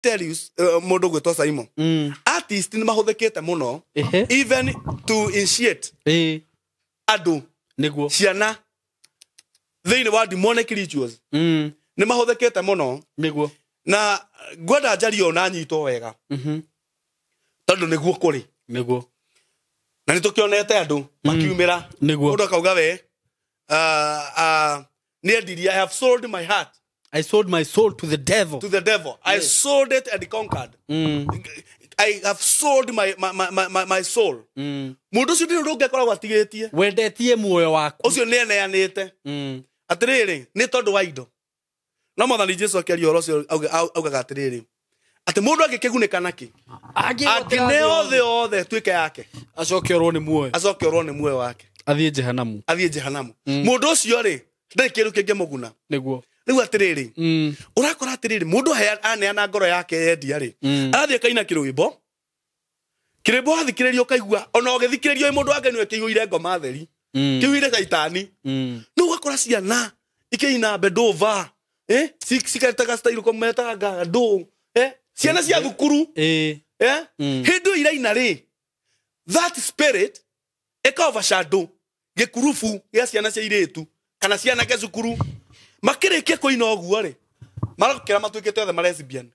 Tell you, mũndũ gwĩtwo Simon, artist nĩ mahũthĩkĩte mũno even to initiate andũ, ciana thĩinĩ wa demonic rituals. Nĩ mahũthĩkĩte mũno. Na ngwenda njarie ona nyitwo wega, tondũ nĩguo kũrĩ. Na nĩ tũkĩonete andũ makiumĩra. Mũndũ akauga we nĩ endirie, "I have sold my heart." I sold my soul to the devil. To the devil. I sold it and conquered. I have sold my soul. Mũndũ ũcio ndĩrĩ ũndũ ũngĩ akoragwo atigĩtie. Wendetie muoyo waku. Ũcio nĩ eneanĩte. Atĩrĩrĩ, nĩ tondũ wa indo. No Mwathani Jesu akĩaria ũhoro ũcio augaga atĩrĩrĩ, atĩ mũndũ angĩkĩgunĩka nakĩ angĩneo thĩ yothe ĩtuĩke yake, acoke orwo nĩ muoyo. Acoke orwo nĩ muoyo wake. Athiĩ jehanamu. Athiĩ jehanamu. Mũndũ ũcio rĩ, ndarĩ kĩndũ kĩngĩmũguna. Rĩu atĩrĩrĩ, ũrakora atĩrĩrĩ, mũndũ aneana ngoro yake yendia rĩ, arathiĩ akaina kĩrwĩmbo, kĩrwĩmbo wathikĩrĩria ũkaigua ona ũgĩthikĩrĩrio ĩ mũndũ wa Ngai nĩwe kĩihũire ngoma theri, kĩihũire caitani. No ũgakora ciana ikĩina bendova, cikaretaga style ko metaga ngandũ, ciana cia thukuru, hĩndĩ ĩyo iraina rĩ, that spirit ĩka overshadow gĩkurubu gĩa ciana cia irĩtu kana cianake cukuru. Makĩrĩkia kũina ũguo rĩ, marokĩra matuĩkĩte othe ma lesbian.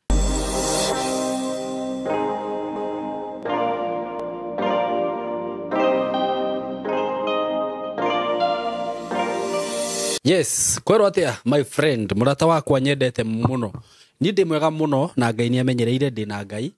Yes, kwerwo atia my friend, mũrata wakwa nyendete mũno. Niĩ ndĩ mwega mũno na Ngai nĩ amenyereire, ndĩ na Ngai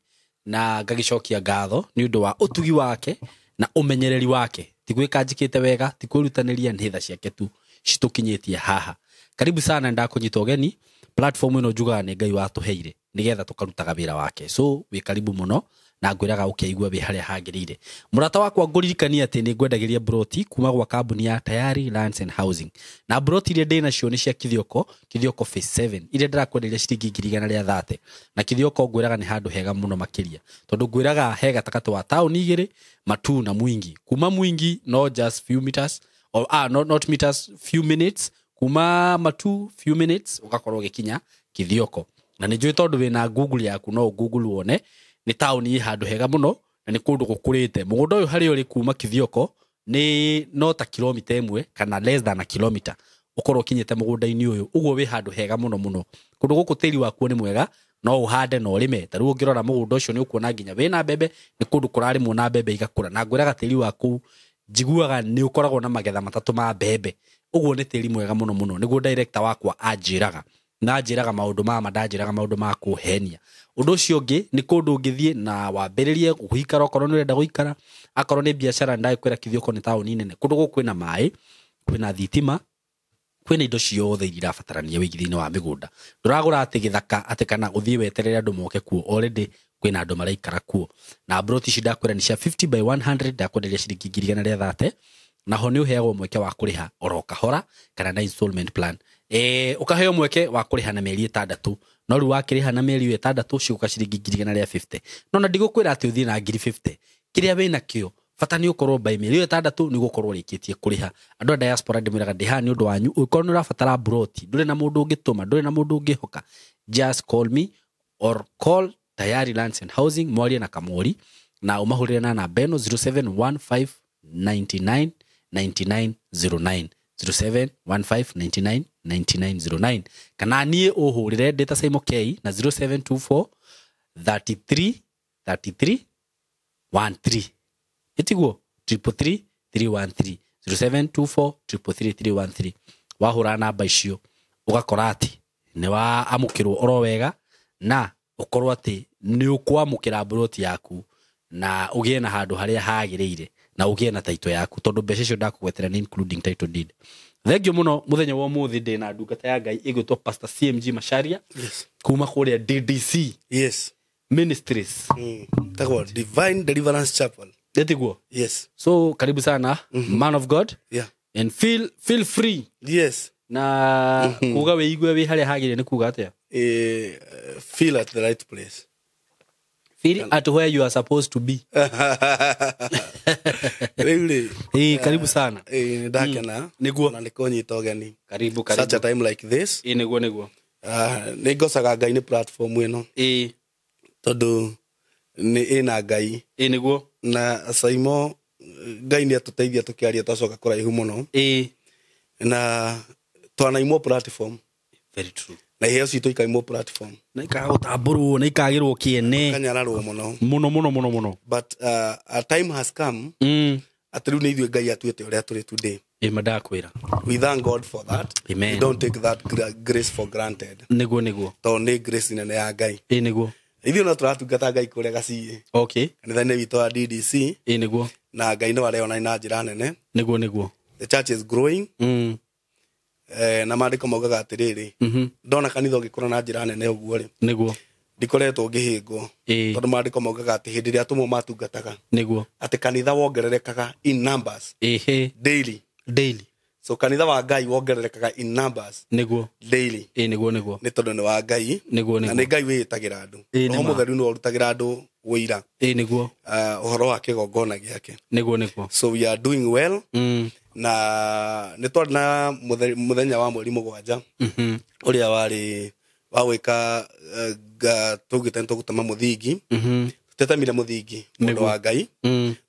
na ngagĩcokia ngatho nĩ ũndũ wa ũtugi wake na ũmenyereri wake. Ti gwĩka njĩkĩte wega, ti kwĩrutanĩria, nĩ tha ciake tu citũkinyĩtie haha. Karibu sana, ndakũnyita ũgeni. Platform ĩno njugaga nĩ Ngai watũheire nĩgetha tũkarutaga wĩra wake. So wĩ karibu mũno na ngwĩraga ũkĩigua wĩ harĩa hagĩrĩire. Mũrata wakwa, ngũririkania atĩ nĩ ngwendagĩria broti kuma gwa kambuni ya Tayari Lands and Housing. Na broti iria ndĩ nacio nĩ cia Kithioko, Kithioko Phase 7, iria ndĩrakwenderia ciringi ngiri igana rĩa thate. Na Kithioko ngwĩraga nĩ handũ hega mũno makĩria, tondũ ngwĩraga he gatagatĩ wa taũni igĩrĩ, Matuu na Mwingi. Kuma Mwingi no just few meters, or, not meters, few minutes, kuma Matuu few minutes ũgakorwo ũgĩkinya Kithioko. Na nĩ njũĩ tondũ wĩna Google yaku no Google wone nĩ taũni ĩ handũ hega mũno na nĩ kũndũ gũkũrĩte. Mũgũnda ũyũ harĩa ũrĩ kuma Kithioko nĩ no ta kilomita ĩmwe kana less than a kilometer ũkorwo ũkinyĩte mũgũnda-inĩ ũyũ. Ũguo wĩ handũ hega mũno mũno. Kũndũ gũkũ tĩri wakuo nĩ mwega, no ũhande na ũrĩme. Ta rĩu ũngĩrora mũgũnda ũcio nĩ ũkuona nginya wĩna mbembe, nĩ kũndũ kũrarĩmwo na mbembe igakũra. Na ngwĩraga tĩri wa kũu njiguaga nĩ ũkoragwo na magetha matatũ ma mbembe. Ũguo nĩ tĩri mwega mũno mũno. Nĩguo director wakwa anjĩraga. Na anjĩraga maũndũ ma ma, ndanjĩraga maũndũ ma kũhenia. Ũndũ ũcio ũngĩ nĩ kũndũ ũngĩthiĩ na wambĩrĩrie gũikara okorwo nĩ ũrenda gũikara, akorwo nĩ biacara, ndagĩkwĩra Kithioko nĩ taũni nene. Kũndũ gũkũ kwĩna maĩ, kwĩna thitima, kwĩna indo ciothe iria irabatarania wĩigithia-inĩ wa mĩgũnda. Ndũragũra atĩ gĩthaka atĩ kana ũthiĩ weterere andũ moke kuo, already kwĩna andũ maraikara kuo. Na broti ici ndakwĩra nĩ cia 50 by 100, ndakwenderia ciringi ngiri igana rĩa thate. Naho nĩ ũheagwo mweke wa kũrĩha oro kahora kana na installment plan. Ũkaheo mweke wa kũrĩha na mĩeri ĩtandatũ. No rĩu wakĩrĩha na mĩeri ĩyo ĩtandatũ cigũka ciringi ngiri igana rĩa 50. No na ndigũkwĩra atĩ ũthiĩ na ngiri 50. Kĩrĩa wĩna kĩo bata nĩ ũkorwo by mĩeri ĩyo ĩtandatũ nĩ ũgũkorwo ũrĩkĩtie kũrĩha. Andũ a diaspora ndĩmwĩraga ndĩ haha nĩ ũndũ wanyu. Ũngĩkorwo nĩ ũrabatara broti, ndũrĩ na mũndũ ũngĩtũma, ndũrĩ na mũndũ ũngĩhoka, just call me or call Tayari Lands and Housing, mwarie na Kamori na ũmahũrĩre na namba ĩno 0715 99 9909, 0715 99 9909, kana niĩ ũhũrĩre ndĩ ta Simon K na 0724 33 33 13. Ĩtiguo 333 313, 0724 333 313. Wahũra namba icio ũgakora atĩ nĩ waamũkĩrwo oro wega na ũkorwo atĩ nĩ ũkwamũkĩra broti yaku na ũgĩe na handũ harĩa hagĩrĩire na ũgĩe na title yaku, tondũ mbeca icio ndakũgwetera nĩ including title deed. Thank you mũno. Mũthenya wa ũmũthĩ ndĩ na ndungata ya Ngai ĩgwĩtwo Pastor CMG Macharia. Kuma kũrĩa DDC Ministries. Tagwo Divine Deliverance Chapel. Ĩtiguo? Yes. So karibu sana, man of God. And feel free. Na kuga wĩigue wĩ harĩa hagĩrĩire nĩ kuga atĩa? Feel at the right place. Feel at where you are supposed to be. Rĩu rĩ, Karibu sana. Nĩ ndakena. Nĩguo. Na nĩ kũnyita ũgeni. Karibu, karibu. Such a time like this. Nĩguo, nĩguo. Nĩ ngocaga Ngai nĩ platform ĩno. Tondũ nĩ ĩna Ngai. Ĩ nĩguo. Na Saimo Ngai nĩ atũteithia tũkĩaria twacoka kũraihu mũno. Ĩ. Na twanaimwo platform. Very true. Na iheo citũ ikaimwo platform. Na ikaga gũtambũrwo na ikagĩrwo kĩene. Kanyararwo mũno. Mũno mũno mũno mũno. But a time has come. Atĩ rĩu nĩ ithuĩ Ngai atuĩte ũrĩa tũrĩ today. Ĩ mandakwĩra. We thank God for that. Amen. We don't take that grace for granted. Nĩguo nĩguo. Tondũ nĩ grace nene ya Ngai. Ĩ nĩguo. Ithuĩ no tũratungata Ngai kũrĩa Gaciĩ. Okay. Kanitha-inĩ witũ wa DDC. Ĩ nĩguo. Na Ngai no areyonania na njĩra nene. Nĩguo nĩguo. The church is growing. Na maandĩko maugaga atĩrĩrĩ. Ndona kanitha ũgĩkũra na njĩra nene ũguo rĩ. Nĩguo. Ndikoretwo ngĩhĩngwo. Tondũ maandĩko maugaga atĩ hĩndĩ ĩrĩa atũmwo matungataga. Nĩguo. Atĩ kanitha wongererekaga in numbers. Ĩhĩ. Daily. Daily. So kanitha wa Ngai wongererekaga in numbers. Nĩguo. Daily. Ĩ nĩguo nĩguo. Nĩ tondũ nĩ wa Ngai. Nĩguo nĩguo. Na nĩ Ngai wĩĩtagĩra andũ. Ĩ Roho Mũtheru nĩwe ũrutagĩra andũ ũira. Ĩ nĩguo. Ũhoro wa kĩgongona gĩake. Nĩguo nĩguo. So we are doing well. Na nĩ twarĩ na mũthenya wa mweri 7. Ũrĩa warĩ wa gwĩka tũgĩte nĩ tũgũtema mũthingi. Tũtetemire mũthingi mũndũ wa Ngai.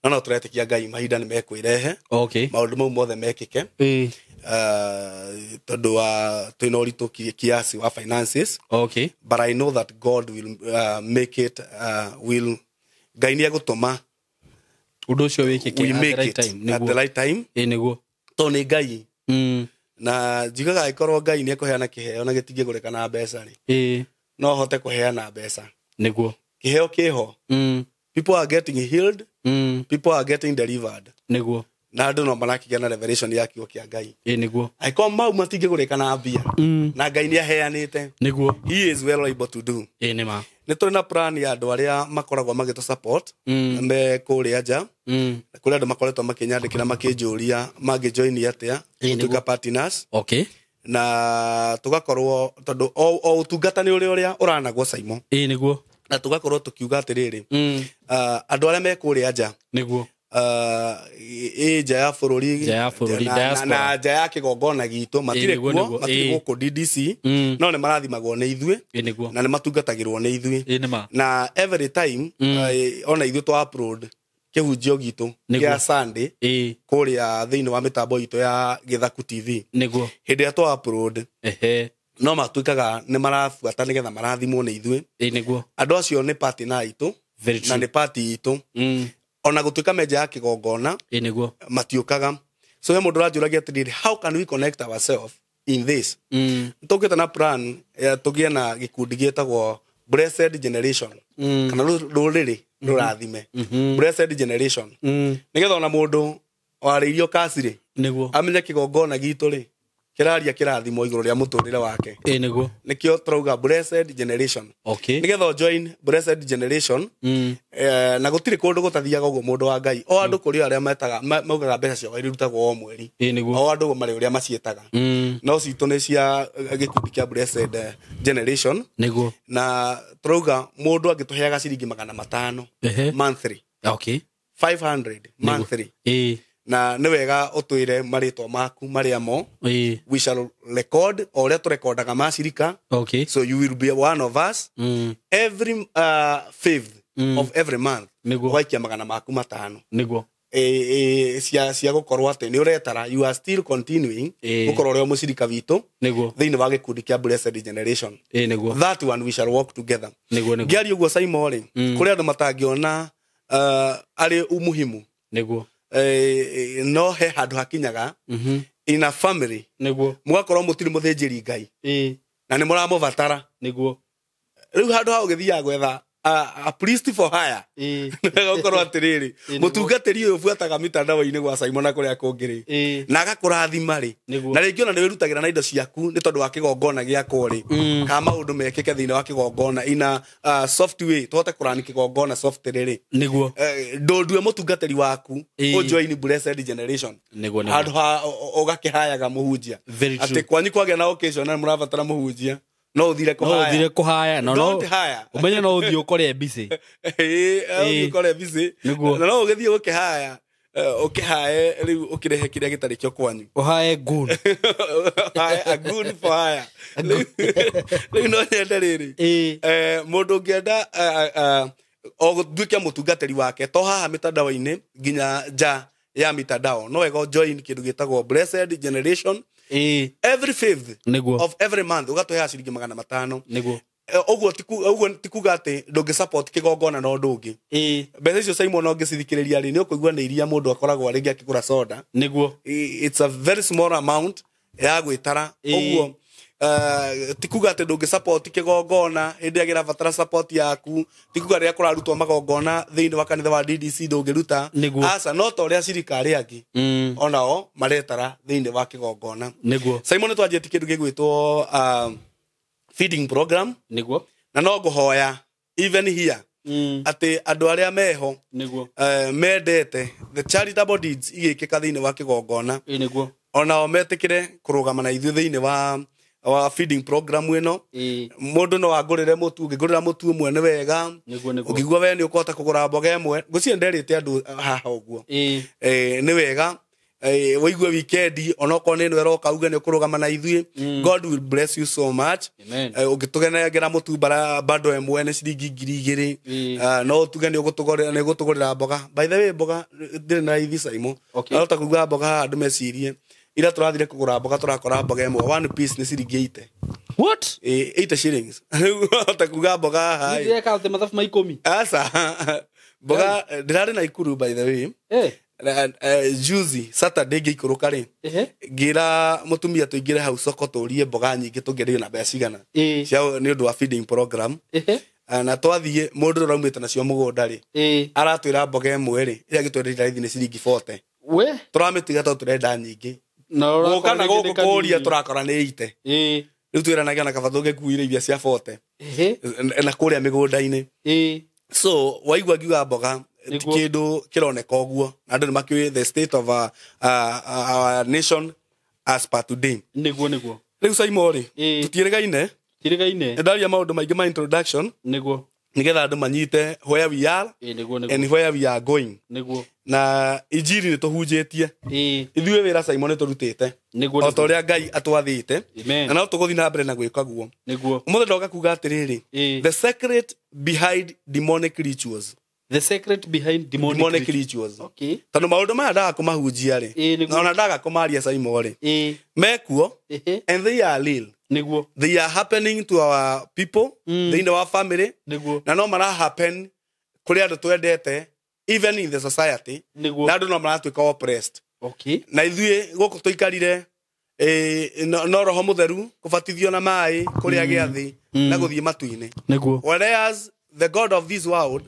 No no tũretĩkia Ngai mahinda nĩ mekwĩrehe. Okay. Maũndũ mau mothe mekĩke. Tondũ wa twĩna ũritũ kiasi wa finances. Okay. But I know that God will make it will Ngai nĩ egũtũma ũndũ ũcio wĩkĩke at the right time. At the right time. Ĩ nĩguo. Tondũ nĩ Ngai. Na njigaga angĩkorwo Ngai nĩ ekũheana kĩheo na gĩtingĩgũrĩka na mbeca rĩ. Ĩ. No hote kũheana mbeca. Nĩguo. Kĩheo kĩho. People are getting healed. People are getting delivered. Nĩguo. Na andũ no marakĩgĩa na revelation ya kiugo kĩa Ngai. Ĩ nĩguo. Angĩkorwo mau matingĩgũrĩka na mbia. Na Ngai nĩ aheanĩte. Nĩguo. He is well able to do. Ĩ nĩ ma. Nĩ tũrĩ na plan ya andũ arĩa makoragwo magĩtũ support. Me kũrĩa nja. Kũrĩa andũ makoretwo makĩnyandĩkĩra makĩnjũria mangĩjoin atĩa. Gũtuĩka partners. Okay. Na tũgakorwo tondũ o ũtungata nĩ ũrĩa ũrĩa ũranagwo Saimo. Ĩ nĩguo. Na tũgakorwo tũkiuga atĩrĩrĩ. Andũ arĩa me kũrĩa nja. Nĩguo. Ĩ nja ya bũrũri, na nja ya kĩgongona gitũ matirĩ kuo, matirĩ gũkũ DDC, no nĩ marathimagwo nĩ ithuĩ na nĩ matungatagĩrwo nĩ ithuĩ. Na every time ona ithuĩ twa upload kĩhunjio gitũ kĩa Sunday kũrĩa thĩinĩ wa mĩtambo itũ ya Gĩthaku TV. Nĩguo. Hĩndĩ ĩrĩa twa upload no matuĩkaga nĩ marabuata nĩgetha marathimwo nĩ ithuĩ. Nĩguo. Andũ acio nĩ partner itũ na nĩ party itũ. Ona gũtuĩka menja ya kĩgongona nĩguo matiũkaga. So he mũndũ ũranjũragia atĩrĩrĩ, how can we connect ourselves in this? Tũkĩte na plan tũgĩe na gĩkundi gĩtagwo Blessed Generation. Kana rũrĩrĩ rũrathime. Blessed Generation. Nĩgetha ona mũndũ warĩirio kacirĩ nĩguo amenye kĩgongona gitũ rĩ kĩraria kĩrathimo igũrũ rĩa mũtũrĩre wake. Ĩ nĩguo. Nĩkĩo tũrauga Blessed Generation. Okay. Nĩgetha join Blessed Generation. Na gũtirĩ kũndũ gũtathiaga ũguo mũndũ wa Ngai. O andũ kũrĩ arĩa metaga maugaga mbeca ciao irutagwo o mweri. Ĩ nĩguo. O andũ marĩ ũrĩa maciĩtaga. No citũ nĩ cia gĩkundi kĩa Blessed Generation. Nĩguo. Na tũrauga mũndũ angĩtũheaga ciringi 500 monthly. Okay. 500 monthly. Ĩ. Na nĩ wega ũtwĩre marĩtwa maku marĩa mo. We shall record o ũrĩa tũrekondaga macirika. Okay. So you will be one of us. Every fifth of every month. Nĩguo. Waikia 500. Nĩguo. Cia gũkorwo atĩ nĩ ũretara, you are still continuing gũkorwo ũrĩ o mũcirika witũ Nĩguo. thĩinĩ wa gĩkundi kĩa Blessed Generation. Ĩ nĩguo. That one we shall work together. Nĩguo nĩguo. Ngĩaria ũguo Saimo rĩ, kũrĩ andũ matangĩona arĩ umuhimu. Nĩguo. No he handũ hakinyaga in a family Nĩguo. mũgakorwo mũtirĩ mũthĩnjĩri Ngai na nĩ mũramũbatara. Nĩguo. Rĩu handũ ha ũgĩthiaga gwetha a priest for hire. Nĩwega ũkorwo atĩrĩrĩ, mũtungatĩri ũyũ ũbuataga mitandao-inĩ gwa Saimo na kũrĩa kũngĩ rĩ, na agakũrathima rĩ, na rĩngĩ ona nĩ wĩrutagĩra na indo ciaku nĩ tondũ wa kĩgongona gĩakwo rĩ, kana maũndũ mekĩke thĩinĩ wa kĩgongona ina soft way tũhote kũrani kĩgongona soft rĩ. Nĩguo. Ndũndue mũtungatĩri waku ũjoin Blessed Generation. Nĩguo nĩguo. Handũ ha ũgakĩhayaga mũhunjia. Very true. Atĩ kwanyu kwagĩa na occasion na mũrabatara mũhunjia no ũthire kũhaya. No ũthire kũhaya. No Don't hire. Ũmenye no ũthiĩ ũkore busy. Ĩ, ũthiĩ ũkore busy. Nĩguo. Na no ũgĩthiĩ gũkĩhaya. Ũkĩhae rĩu ũkĩrehe kĩrĩa gĩtarĩ kĩo kwanyu. Ũhae goon. Hae, a goon for hire. Rĩu no nyende rĩrĩ, mũndũ ũngĩenda o gũtuĩke mũtungatĩri wake, to haha mitandao-inĩ nginya nja ya mitandao, no wega join kĩndũ gĩtagwo Blessed Generation. Every fifth of every month ũgatũheaga ciringi 500. Ũguo ti kuga atĩ ndũngĩ support kĩgongona na ũndũ ũngĩ. Mbeca icio Simon ũngĩcithikĩrĩria rĩ, nĩ ũkũigua nĩ iria mũndũ akoragwo rĩngĩ akĩgũra soda. It's a very small amount ya gwĩtara. Ũguo ti kuga atĩ ndũngĩ support kĩgongona hĩndĩ ĩrĩa kĩrabatara support yaku, ti kuga rĩrĩa kũrarutwo magongona thĩinĩ wa kanitha wa DDC ndũngĩruta. Aca, no ta ũrĩa cirika arĩa angĩ onao maretara thĩinĩ wa kĩgongona. Simon, nĩ twanjĩtie kĩndũ gĩgwĩtwo feeding program. Na no ngũhoya even here atĩ andũ arĩa meho mendete the charitable deeds igĩkĩka thĩinĩ wa kĩgongona, onao metĩkĩre kũrũgama na ithuĩ thĩinĩ wa feeding program ĩno. Mũndũ no angũrĩre mũtu, ũngĩngũrĩra mũtu ũmwe nĩ wega. Ũngĩigua we nĩ ũkũhota kũgũra mboga ĩmwe, ngwĩciria nderĩte andũ haha ũguo. Nĩ wega. Wĩigue weekend onokorwo nĩ ĩno ĩroka uge nĩ ũkũrũgama na ithuĩ. God will bless you so much. Ũngĩtũgenengera mũtu bando ĩmwe nĩ ciringi 2,000. No tuge nĩ ũgũtũgũrĩra mboga. By the way, mboga ndĩrĩ na raithi Simon. Ahota kuga mboga haha andũ mecirie ira tũrathire kũgũra mboga tũrakora mboga ĩmwe one piece nĩ ciringi 80. What? 80 shillings. Ahota kuga mboga haha. Ndireka atĩ mathabu ma 10. Aca. Mboga ndĩrarĩ Naikuru by the way. Juzi Saturday ngĩikũrũka rĩ, ngĩra mũtumia tũingĩre hau soko tũrie mboga nyingĩ tũngĩrĩo na mbeca cigana cia nĩ ũndũ wa feeding program. Na twathiĩ mũndũ ũrĩa ũraumĩte nacio mũgũnda rĩ, aratwĩra mboga ĩmwe rĩ, ĩrĩa agĩtwenderia raithi nĩ ciringi 40. Tũramĩtiga tondũ tũrenda nyingĩ. Gũka na gũkũ kũria tũrakora nĩ 80. Rĩu twĩranagia na kaba tũngĩkuire iria cia 40 na kũrĩa mĩgũnda-inĩ. So waigua ngiuga mboga kindu kironeka ũguo na andũ nĩ makĩũĩ the state of our nation as per today. Nĩguo. Rĩu Simon rĩ, tũtiĩrĩgaine. Nĩndaria maũndũ maingĩ ma introduction. Nĩgetha andũ manyite where we are and where we are going. Na injiri nĩ tũhunjĩtie. Ithuĩ wĩra Simon nĩ tũrutĩte. O ta ũrĩa Ngai atwathĩte. Na no tũgũthiĩ na mbere na gwĩka guo. Ũmũthĩ ndoka kuga atĩrĩrĩ, the secret behind demonic rituals. The secret behind demonic rituals. Tondũ maũndũ maya ndaga kũmahunjia rĩ, na ona ndaga kũmaria Simon rĩ, mekuo and they are real. They are happening to our people thĩinĩ wa family. Na no mara happen kũrĩ andũ twendete even in the society. Na andũ no maratuĩka oppressed. Na ithuĩ gũkũ tũikarire no roho mũtheru kũbatithio na maĩ kũrĩa gĩathĩ na gũthiĩ matu-inĩ. Whereas the god of this world,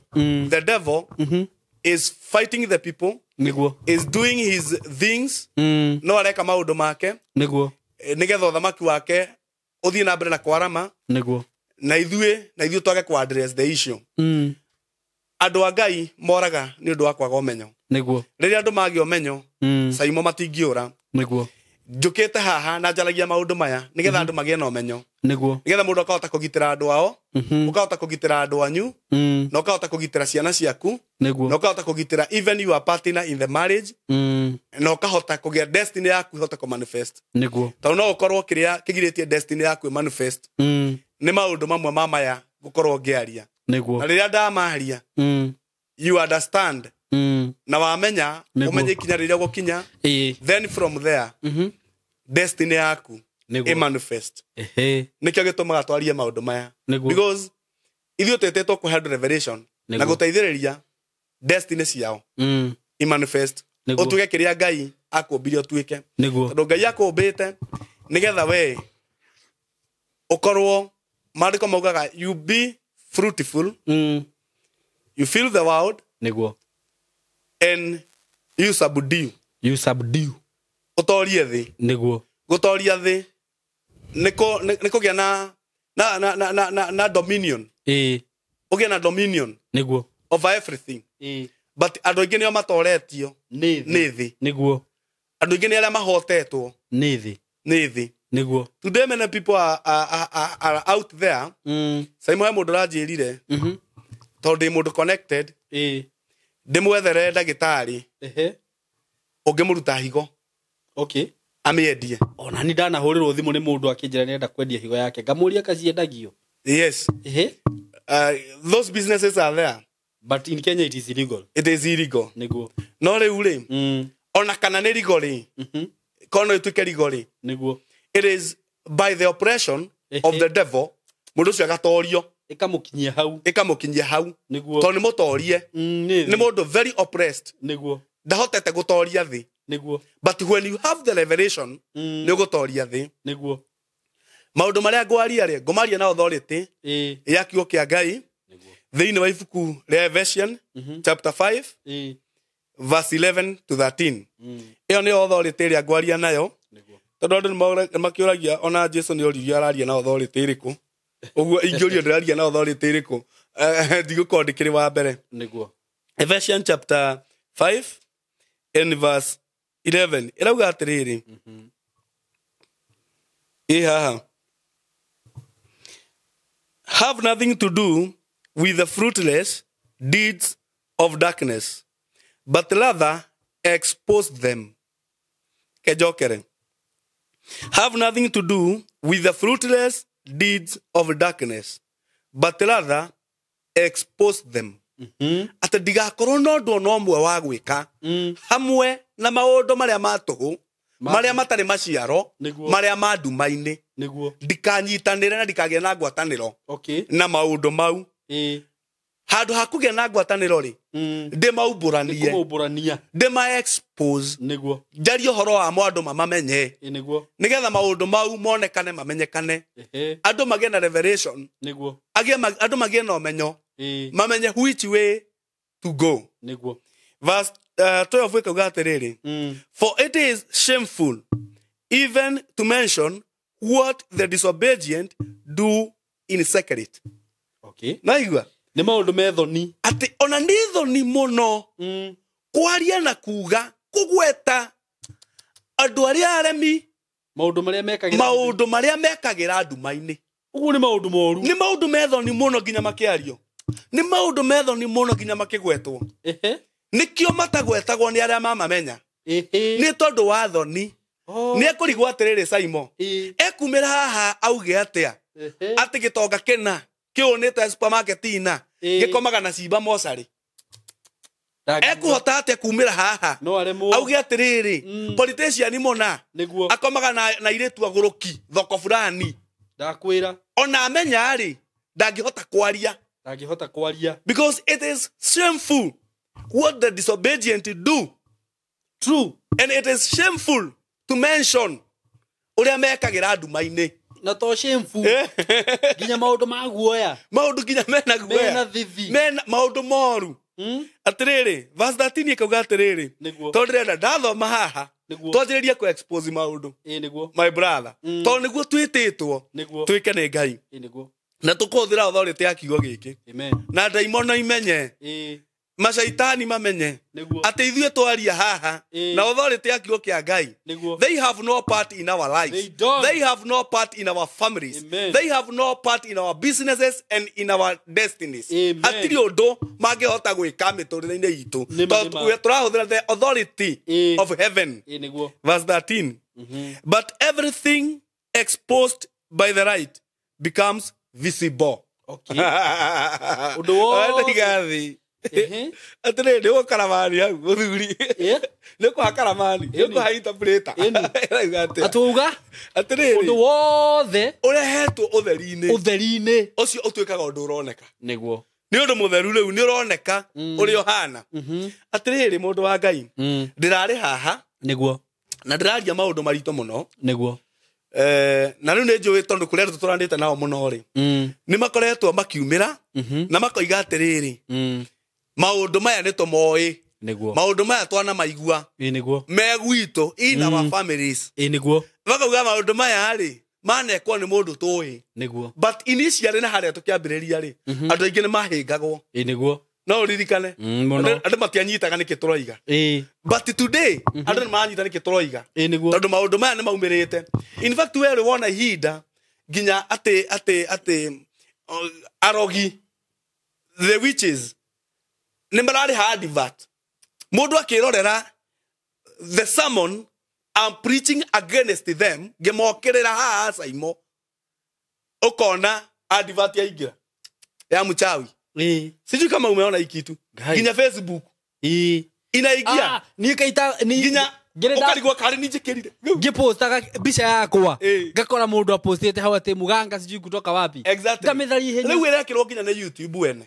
the devil, is fighting the people, is doing his things, no areka maũndũ make, nĩgetha ũthamaki wake ũthiĩ na mbere na kwarama, na ithuĩ twage ku address the issue. Andũ a Ngai moraga nĩ ũndũ wa kwaga ũmenyo. Rĩrĩa andũ magĩa ũmenyo, Simon matingĩũra. Njũkĩte haha na njaragia maũndũ maya nĩgetha andũ magĩe na ũmenyo. Nĩgetha mũndũ akahota kũgitĩra andũ ao, ũkahota kũgitĩra andũ anyu, na ũkahota kũgitĩra ciana ciaku, na ũkahota kũgitĩra even your partner in the marriage, na ũkahota kũgĩa destiny yaku ihote kũ manifest. Tondũ no ũkorwo kĩrĩa kĩgirĩtie destiny yaku ĩ manifest nĩ maũndũ mamwe ma maya gũkorwo ngĩaria. Na rĩrĩa ndamaria, you understand, na wamenya, ũmenye ikinya rĩrĩa ũgũkinya, then from there, destiny yaku ĩ manifest. Nĩkĩo gĩtũmaga twarie maũndũ maya. Because ithuĩ twĩtĩtwo kũhe andũ revelation na gũteithĩrĩria destiny ciao ĩ manifest. Ũtuĩke kĩrĩa Ngai akũmbire ũtuĩke. Tondũ Ngai akũmbĩte nĩgetha we ũkorwo, maandĩko maugaga you be fruitful, you fill the world, and you subdue. Ũtorie thĩ. Gũtoria thĩ nĩ kũgĩa na dominion. Ũgĩe na dominion over everything. But andũ aingĩ nĩo matoretio nĩ thĩ. Andũ aingĩ nĩ arĩa mahotetwo nĩ thĩ. Today many people are out there. Simon he mũndũ ũranjĩrire, tondũ ndĩ mũndũ connected, ndĩmwethere ndagĩtarĩ Ũngĩmũruta higo. Okay. Amĩendie. Ona ni ndanahũrĩrwo thimũ nĩ mũndũ akĩnjĩra nĩenda kwendia higo yake. Ngamũria kaciendagio. Yes. Ehe. Those businesses are there. But in Kenya it is illegal. It is illegal. Nĩguo. No rĩu rĩ, ona kana nĩ rigo rĩ, korwo no ĩtuĩke rigo rĩ, Nĩguo. It is by the oppression of the devil, mũndũ ũcio agatorio. Ĩkamũkinyia hau. Ĩkamũkinyia hau. Nĩguo. Tondũ nĩ mũtorie. Nĩ mũndũ very oppressed. Nĩguo. Ndahotete gũtoria thĩ. Nĩguo. But when you have the revelation, nĩ ũgũtoria thĩ. Nĩguo. Maũndũ marĩa ngwaria rĩ, ngũmaria na authority ya kiugo kĩa Ngai thĩinĩ wa ibuku rĩa Ephesians chapter 5 verse 11 to 13. Ĩyo nĩyo authority ĩrĩa ngwaria nayo. Tondũ andũ nĩ makĩũragia ona Jesu nĩ oririo araria na authority ĩrĩkũ. Ũguo ingĩũrio ndĩraria na authority ĩrĩkũ, ndigũkorwo ndĩkĩrĩ wa mbere. Nĩguo. Ephesians chapter 5 and verse 11 ĩrauga atĩrĩrĩ, ĩ haha, have nothing to do with the fruitless deeds of darkness, but rather expose them. Kejokere. Have nothing to do with the fruitless deeds of darkness, but rather expose them. Atĩ ndigakorwo na ũndũ ona ũmwe wa gwĩka hamwe na maũndũ marĩa ma tũhũ, marĩa matarĩ maciaro, marĩa ma nduma-inĩ. Nĩguo. Ndikanyitanĩre na ndikagĩe na ngwatanĩro Okay. na maũndũ mau. Handũ ha kũgĩa na ngwatanĩro rĩ, ndĩmaumbũranie. Nĩkũmaumbũrania. Ndĩma-expose. Nĩguo. Njarie ũhoro wamo andũ mamamenye. Nĩguo. Nĩgetha maũndũ mau monekane mamenyekane. Andũ magĩe na revelation. Nĩguo. Andũ magĩe na ũmenyo. Mamenye which way to go. Nĩguo. Verse 12 ĩkauga atĩrĩrĩ, for it is shameful even to mention what the disobedient do in secret. Okay. Naigua? Nĩ maũndũ me thoni. Atĩ ona nĩ thoni mũno kwaria na kuga kũgweta andũ arĩa aremi, maũndũ marĩa mekagĩra, maũndũ marĩa mekagĩra nduma-inĩ. Ũguo nĩ maũndũ moru. Nĩ maũndũ me thoni mũno nginya makĩario. Nĩ maũndũ me thoni mũno nginya makĩgwetwo. Nĩkĩo matagwetagwo nĩ arĩa mamamenya. Nĩ tondũ wa thoni. Nĩ ekũrigwo atĩrĩrĩ Simon. Ekumĩra haha auge atĩa? Atĩ gĩtonga kĩna kĩũnĩte supermarket ina gĩkomaga na cimba mocarĩ. Ekũhota atĩa kumĩra haha auge atĩrĩrĩ, politician mũna akomaga na airĩtu agũrũki thoko fulani. Ndakwĩra. Ona amenya rĩ, ndangĩhota kwaria. Ndangĩhota kwaria. Because it is shameful what the disobedient do. True. And it is shameful to mention ũrĩa mekagĩra nduma-inĩ. Na to shameful. Nginya maũndũ ma guoya. Maũndũ nginya mena guoya. Mena thithi. Mena maũndũ moru. Atĩrĩrĩ, verse 13 ĩkauga atĩrĩrĩ, tondũ ndĩrenda ndathoma haha, twanjĩrĩrie kũ expose maũndũ. Nĩguo. My brother. Tondũ nĩguo twĩtĩtwo, twĩke nĩ Ngai. Nĩguo. Na tũkũhũthĩra authority ya kiugo gĩkĩ. Amen. Na ndaimono imenye. Mashaitani mamenye. Atĩ ithuĩ twaria haha na authority ya kiugo kĩa Ngai. They have no part in our lives. They don't. They have no part in our families. Amen. They have no part in our businesses and in our destinies. Amen. Hatirĩ ũndũ mangĩhota gwĩka mĩtũrĩre-inĩ itũ. Tondũ tũrahũthĩra the authority of heaven. Nĩguo. Verse 13. But everything exposed by the light becomes visible. Okay. Ũndũ wothe. Atĩrĩrĩ, nĩ ũgũkaramani hau mũthuri. Nĩ ũkũha karamani, nĩ ũkũha interpreter. Atũuga atĩrĩrĩ, ũndũ wothe ũrehetwo ũtheri-inĩ, ũtheri-inĩ ũcio ũtuĩkaga ũndũ ũroneka. Nĩguo. Nĩ ũndũ mũtheru rĩu nĩ ũroneka ũrĩa ũhana. Atĩrĩrĩ, mũndũ wa Ngai, ndĩrarĩ haha. Nĩguo. Na ndĩraria maũndũ maritũ mũno. Nĩguo. Na rĩu nĩ njũĩ tondũ kũrĩa andũ tũtũranĩte nao mũno rĩ, nĩ makoretwo makiumĩra na makoiga atĩrĩrĩ, maũndũ maya nĩ tũmoĩ. Nĩguo. Maũndũ maya twanamaigua. Nĩguo. Me gwitũ in our families. Nĩguo. Makauga maũndũ maya rĩ, manekwo nĩ mũndũ tũĩ. Nĩguo. But initially na harĩa tũkĩambĩrĩria rĩ, andũ aingĩ nĩ mahĩngagwo. Nĩguo. No ũririkane. Mũno. Andũ matianyitaga nĩkĩ tũroiga. But today, andũ nĩ maranyita nĩkĩ tũroiga. Nĩguo. Tondũ maũndũ maya nĩ maumĩrĩte. In fact, we rĩ wona ihinda nginya atĩ arogi, the witches, nĩ mararĩha advert. Mũndũ akĩrorera The sermon I'm preaching against them ngĩmokĩrĩra haha Saimo ũkona advert yaingĩra ya mchawi. Sijui kama umeona hii kitu. Nginya Facebook inaingia. Niĩ kaita nginya ukarigwo kari ni njikirire ngipostaga mbica yakwa ngakora mundu apostete hau ati muganga sijui kutoka wapi. Exactly. Ngamitharia ihenya. Riu irekirwo nginya na YouTube wene.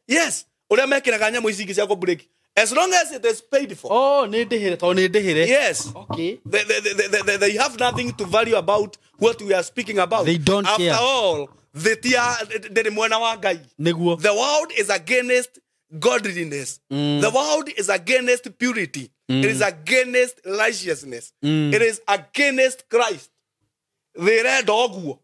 Yes, uria mekiraga nyamu ici ingĩ cia kũ break as long as it is paid for. Oh, ni ndihire to ni ndihire. Yes. Okay. They have nothing to value about what we are speaking about. They don't after care. All the tia ndiri mwena wa Ngai. Niguo. The world is against godliness. The world is against purity. It is against righteousness. It is against Christ. They read oguo.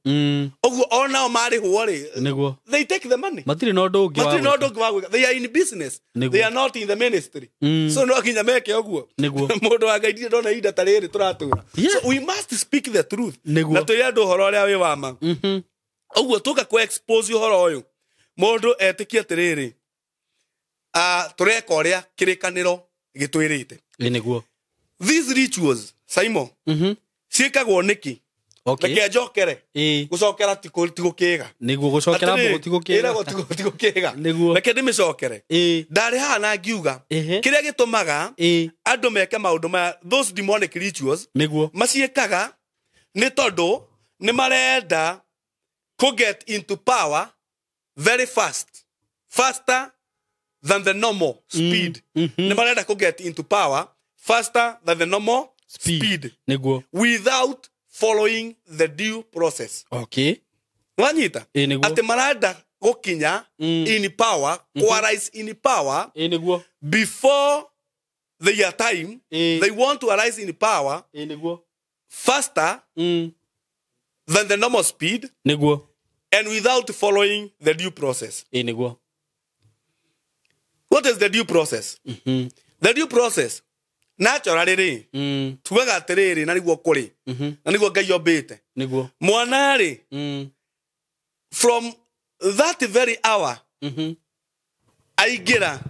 Oguo ona marĩhwo rĩ. Niguo. They take the money. Matirĩ na ũndũ ũngĩ. Matirĩ na ũndũ ũngĩ wa gwĩka. They are in business. Niguo. They are not in the ministry. So no nginya meke oguo. Niguo. Mũndũ wa Ngai ndirĩ ndona ihinda ta rĩrĩ tũratũra. Yeah. So we must speak the truth. Niguo. Na twĩre andũ ũhoro ũrĩa wĩ wa ma. Ũguo tũka kũ expose ũhoro ũyũ. Mũndũ etĩkie atĩrĩrĩ. Tũreka ũrĩa kĩrĩkanĩro gĩtwĩrĩte. Niguo. These rituals, Simon, ciĩkagwo nĩkĩ? Okay. Reke njokere. Gũcokera ti gũkĩga. Niguo gũcokera mbũgũ ti gũkĩga. Ĩragwo ti gũkĩga. Niguo. Reke ndĩmĩcokere. Ndarĩ haha na ngiuga kĩrĩa gĩtũmaga andũ meke maũndũ maya, those demonic rituals, Niguo. maciĩkaga nĩ tondũ nĩ marenda kũ get into power very fast, faster than the normal speed. Nĩ marenda kũ get into power faster than the normal speed. Niguo. Without following the due process. Okay. Wanyita? Niguo. Ati marenda gũkinya in power, mm rise in power. Niguo. Before their time. They want to arise in power. Niguo. Faster than the normal speed. Niguo. And without following the due process. Niguo. What is the due process? The due process naturally rĩ, tugaga atĩrĩrĩ, na nĩguo kũrĩ, na nĩguo Ngai ombĩte Niguo. Mwana rĩ, from that very hour aingĩra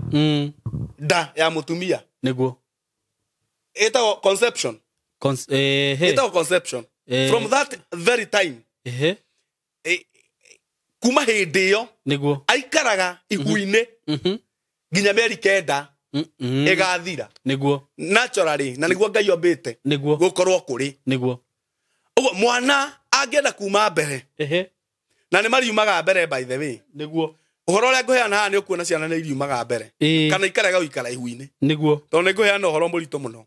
nda ya mũtumia. Niguo. Ĩtagwo conception. Ĩtagwo conception. From that very time, kuma hĩndĩ ĩyo Niguo. aikaraga ihu-inĩ nginya mĩeri 9 ĩgathira. Niguo. Naturally, na nĩguo Ngai ombĩte. Niguo. Gũkorwo kũrĩ. Niguo. Ũguo mwana angĩenda kuma mbere. Na nĩ mariumaga mbere by the way. Niguo. Ũhoro ũrĩa ngũheana haha nĩ ũkuona ciana nĩ iriumaga mbere. Kana ikarega gũikara ihu-inĩ. Niguo. Tondũ nĩ ngũheana ũhoro mũritũ mũno.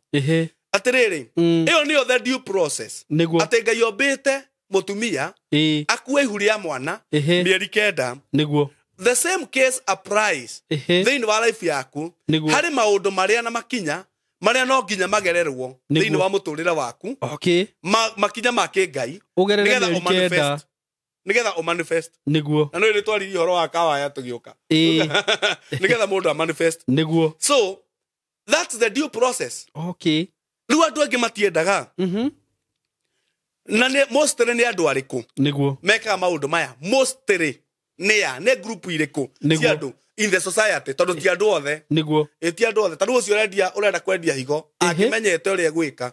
Atĩrĩrĩ, ĩyo nĩyo the due process. Niguo. Atĩ Ngai ombĩte mũtumia akue ihu rĩa mwana mĩeri 9. Niguo. The same case applies thĩinĩ wa life yaku. Harĩ maũndũ marĩa na makinya marĩa no nginya magererwo thĩinĩ wa mũtũrĩre waku. Okay. Makinya ma kĩngai ũgerere mĩeri 9 nĩgetha ũ manifest. Niguo. Na no twaririe ũhoro wa kawaya tũgĩũka. Nĩgetha mũndũ a manifest. Niguo. So that's the due process. Okay. Rĩu andũ angĩ matiendaga. Na nĩ mostly nĩ andũ arĩkũ Niguo. mekaga maũndũ maya? Mostly nĩ nĩ group irĩkũ cia andũ in the society, tondũ ti andũ othe. Niguo. Ti andũ othe. Tarĩu ũcio ũrenda kwendia higo, angĩmenyete ũrĩa egwĩka,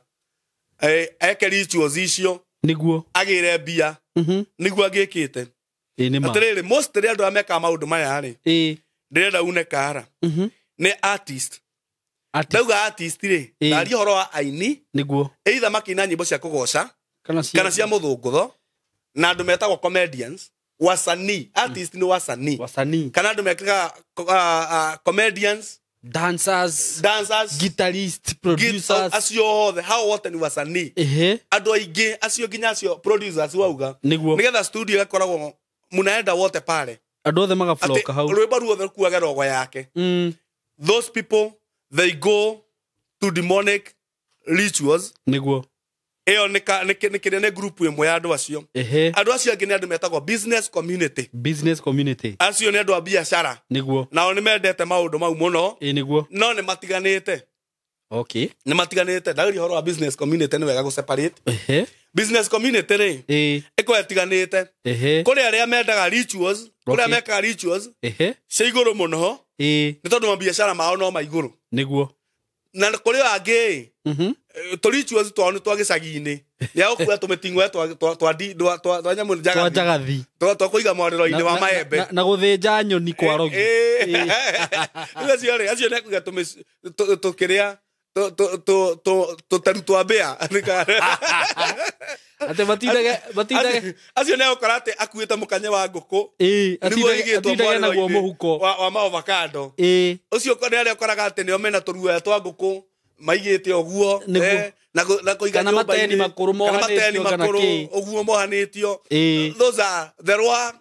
eke rituals icio. Niguo. Agĩre mbia. Niguo angĩkĩte. Atĩrĩrĩ, mostly andũ arĩa mekaga maũndũ maya rĩ, ndĩrenda une kara. Nĩ artist. Ndauga artist rĩ, ndaria ũhoro wa aini. Niguo. Either makĩina nyĩmbo cia kũgoca kana cia mũthũngũtho, na andũ metagwo comedians, wasanii. Artist nĩ wasanii. Wasanii. Kana andũ mekaga comedians, dancers, guitarists, producers, acio othe, hao wote ni wasanii. Andũ aingĩ acio nginya acio producers wauga. Niguo. Nĩgetha studio ĩgakoragwo munaenda wote pale. Andũ othe magafloka hau. Rwĩmbo ruothe rũkuage rogo yake. Those people, they go to demonic rituals. Niguo. Ĩyo nĩ kĩrĩa nĩ group ĩmwe ya andũ acio. Andũ acio angĩ nĩ andũ metagwo business community. Business community. Acio nĩ andũ a biacara. Niguo. Nao nĩ mendete maũndũ mau mũno. Niguo. No nĩ matiganĩte. Okay. Nĩ matiganĩte. Ndageria ũhoro wa business community nĩ wega gũ separate. Business community rĩ, ĩkoragwo ĩtiganĩte. Kũrĩ arĩa mendaga rituals, kũrĩ arĩa mekaga rituals cia igũrũ mũno, nĩ tondũ mabiacara mao no ma igũrũ. Niguo. Na kũrĩ angĩ tũ rituals twao nĩ twa gĩcagi-inĩ nĩ agũkua tũmĩting'oe twa nyamũ Twa njagathi twa kũiga mwarĩro-inĩ wa maembe na gũthĩnja nyoni kwa rogi. Rĩu acio rĩ, acio nĩ akũiga tũkĩrĩa tũteru twa mbĩa. Atĩ matindage Acio nĩ agũkora atĩ akuĩte mũkanye wa ngũkũ atindage naguo mũhuko wa maovacado. Ũcio nĩ arĩa ũkoraga atĩ nĩo mena tũruoya twa ngũkũ maigĩte ũguo na kũiga kana mateni makũrũ mohanĩtio kana kĩ ũguo mohanĩtio. Those are the raw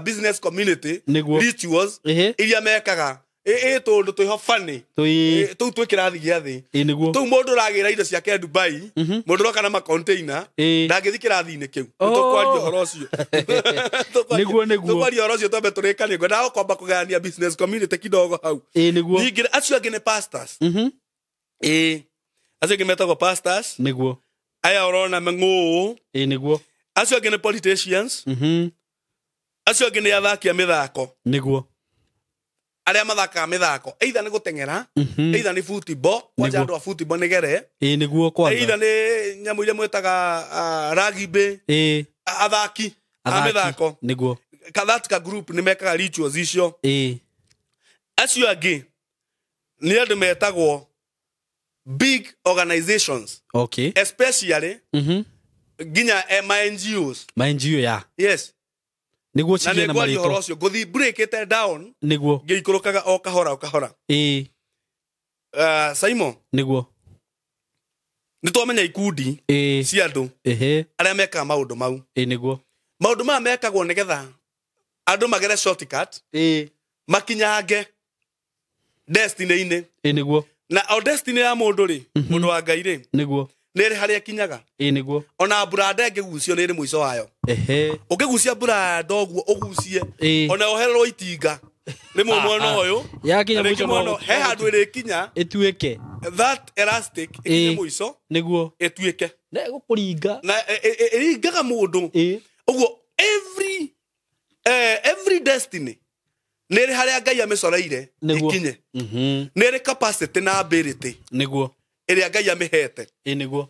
business community rituals iria mekaga tũndũ twĩho funny tũu twĩ kĩrathi gĩa thĩ tũu mũndũ ũragĩra indo ciake Dubai mũndũ ũroka na macontainer ndangĩthiĩ kĩrathi-inĩ kĩu. Tũkwaria ũhoro ũcio tũkwaria ũhoro ũcio twambe tũrĩkanie. Ngwendaga kwamba kũgayania business community kidogo hau. Ningĩ acio angĩ nĩ pastors. Acio angĩ metagwo pastors nĩguo aya ũrona meng'ũũ nĩguo. Acio angĩ nĩ politicians. Acio angĩ nĩ athaki a mĩthako nĩguo arĩa mathakaga mĩthako either nĩ gũteng'era either nĩ football kwanja andũ a football nĩ gere nĩguo kwanza either nĩ nyamũ iria mwĩtaga rugby athaki a mĩthako nĩguo that ka group nĩ mekaga rituals icio. Acio angĩ nĩ andũ metagwo big organizations. Okay. Especially nginya ma NGOs. Ma NGO ya. Yes. Nĩguo cigĩe na marĩtwa. Na nĩngwaria ũhoro ũcio ngũthiĩ break down nĩguo ngĩikũrũkaga o kahora o kahora. Simon nĩguo nĩ twamenya ikundi cia andũ arĩa mekaga maũndũ mau. Nĩguo maũndũ maya mekagwo nĩgetha andũ magere shortcut makinyange destiny-inĩ. Nĩguo na o destiny ya mũndũ rĩ mũndũ wa Ngai rĩ nĩguo nĩ ĩrĩ harĩa ĩkinyaga. Nĩguo ona mburanda ĩngĩgucio nĩ ĩrĩ mũico wayo. Ũngĩgucia mburanda ũguo ũgucie ona ohererwo itinga rĩmwe mwena ũyũ yakinya mũico he handũ ĩrĩkinya ĩtuĩke that elastic ĩkinye mũico nĩguo ĩtuĩke na ĩgũkũringa na ĩringaga mũndũ ũguo every destiny nĩ ĩrĩ harĩa Ngai amĩcoreire ĩkinye. Nĩ ĩrĩ capacity na ability nĩguo ĩrĩa Ngai amĩhete. Nĩguo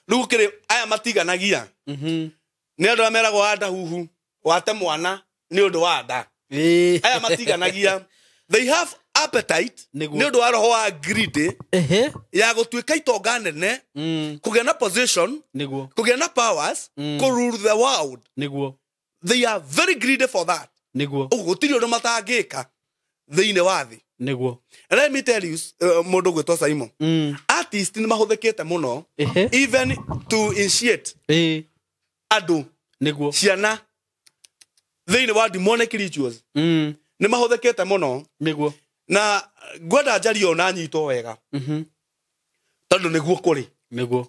rĩu kĩrĩ aya matiganagia nĩ andũ arĩa meragwo wa nda huhu wate mwana nĩ ũndũ wa nda. Aya matiganagia they have appetite nĩ ũndũ wa roho wa greed ya gũtuĩka itonga nene kũgĩa na position nĩguo kũgĩa na powers kũ rule the world. Nĩguo they are very greedy for that. Nĩguo ũguo gũtirĩ ũndũ matangĩka thĩinĩ wa thĩ. Nĩguo let me tell you mũndũ gwĩtwo Simon artist nĩ mahũthĩkĩte mũno even to initiate andũ nĩguo ciana thĩinĩ wa demonic rituals nĩ mahũthĩkĩte mũno. Nĩguo na ngwenda njarie ona nyitwo wega tondũ nĩguo kũrĩ. Nĩguo